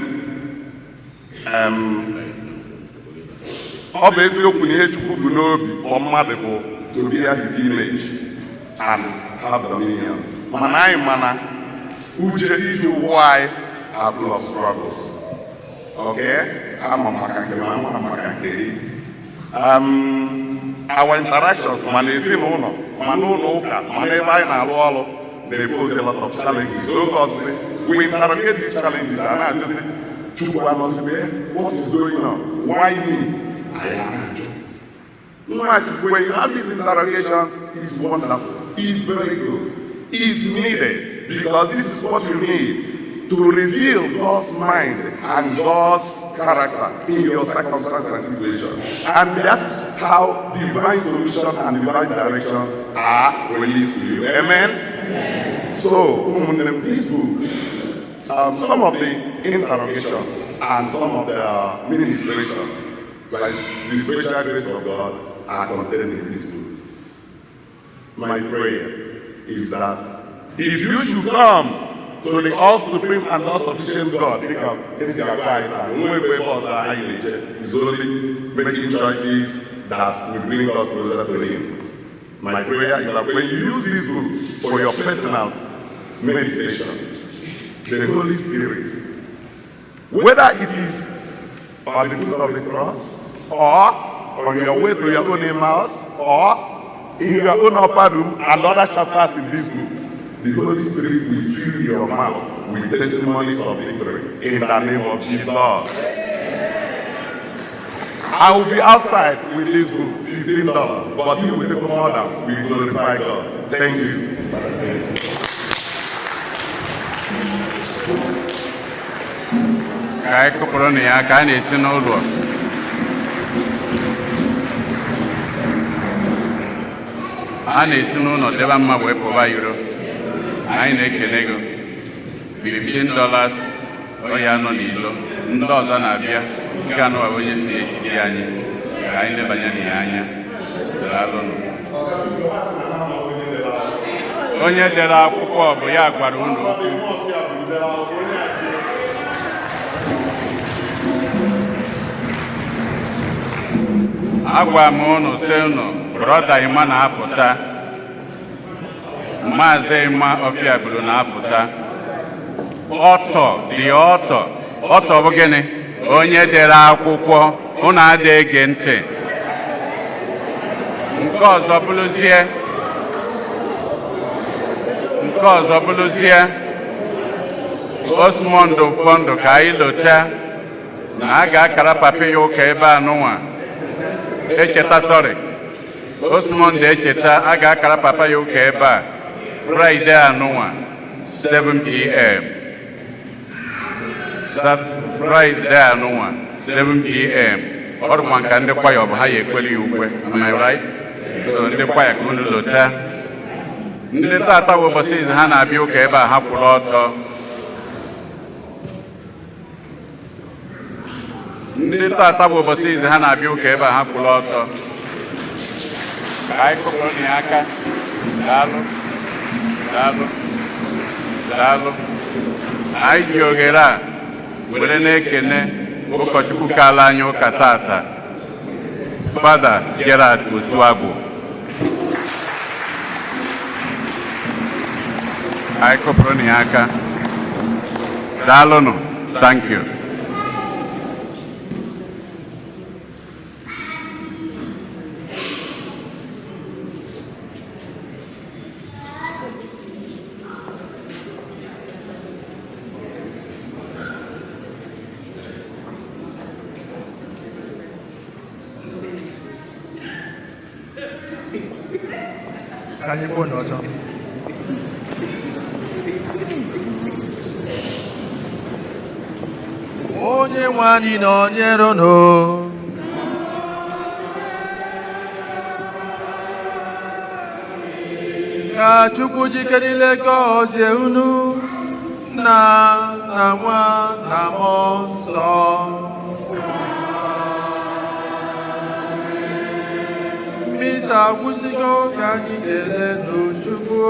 ọ bụ eziokwu na ihe Chukwu bụ n'obi for mmadụ bụ to bear his image and have dominion. Mana anyị mana uche iji ụwa anyị are full of struggles. Okay? Ama maka nke ma ama maka nke gị. Our interactions ma n'ezinụlọ, ma n'ụlọ ụka, ma n'ebe anyị na-alụ ọrụ na-pose a lot of challenges. Oge ọzọ we interrogate these challenges a na-ajụzi, Chukwu anọzibe? What is going on? Why me? Anyị na-ajụ. Nwachukwu, when you have these interrogations, is wonderful, is very good, is needed, because this is what you need to reveal God's mind and God's character in your circumstance and situation. And that is how divine solution and divine directions are released to you. Amen? So, ụmụnne m, this book, some of the interrogations and some of the ministrations by the special grace of God are contained in this book. My prayer is that if you should come to the all supreme and all sufficient God, dịka esi agwa anyị taa, onwe ebe ọzọ anyị na-eje, is only making choices that will bring us closer to Him. My prayer is that when you use this book for your personal meditation, the Holy Spirit, whether it is on the foot of the cross, or on your way to your own house, or in your own upper room, and other chapters in this book, the Holy Spirit will fill your mouth with testimonies of victory in the name of Jesus. I will be outside with this book, $15, but you will take more than we glorify God. Thank you. Ka anyị kụpụrụ na ya ka a na-esi n'ụlọ. A na-esi n'ụlọ debe mma wee pụba iro. Anyị na-ekele gị. $15 ọ ya nọ n'ilo. Ndị ọzọ na-abịa. Nke anụ bụ onye si n'etiti anyị ka anyị lebanye na ya anya. Daalụnụ. Onye dere akwụkwọ bụ ya gwara unu okwu. Agwa m unu sị unu, Brother Ịma na-apụta, Maazị Ịma Ọbịaburu na-apụta. Ọtọ dị ọtọ ọtọ bụ gịnị? Onye dere akwụkwọ. Unu adịghị ege ntị. Nke ọzọ bụrụzie, nke ọzọ bụrụzie Osmond Fọndụ, ka anyị lota na a ga-akara papa ya ụka ebe a nụnwa. Echeta, sorry, Osmond Echeta, a ga-akara papa ya ụka ebe a Friday anụnwa, 7 p.m. Friday anụnwa, 7 p.m. Ọ dịkwa nka ndị kwaya ọ bụ ha ya ekweli ya ukwe. Am I right? So ndị kwaya, ka unu lota. Ndị tata bụ ụbọchị izu ha na-abịa ụka ebe a, ha kwụrụ ọtọ. Ndị tata bụ ụbọchị izu ha na-abịa ụka ebe a, ha kwụrụ ọtọ. Ka anyị kụpụrụ na ya aka. Daalụ, daalụ, daalụ. Anyị ji oghere a were na-ekene Ụkọchukwu kaala anyị ụka tata, Fada Gerard Osuagwu. Anyị kụpụrụ na ya aka. Daalụnụ. Thank you. Ka anyị kwụọ n'ọtọ. Onye nwe anyị nọnyere unu. Ka Chukwu jike niile gọzie unu, nna na nwa na mmụọ nsọ. Misa agwụsịgo, ka anyị kelee n'Chukwu.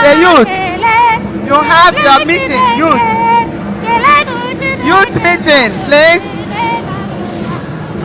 The youth, you have your meeting, youth. Youth meeting, please.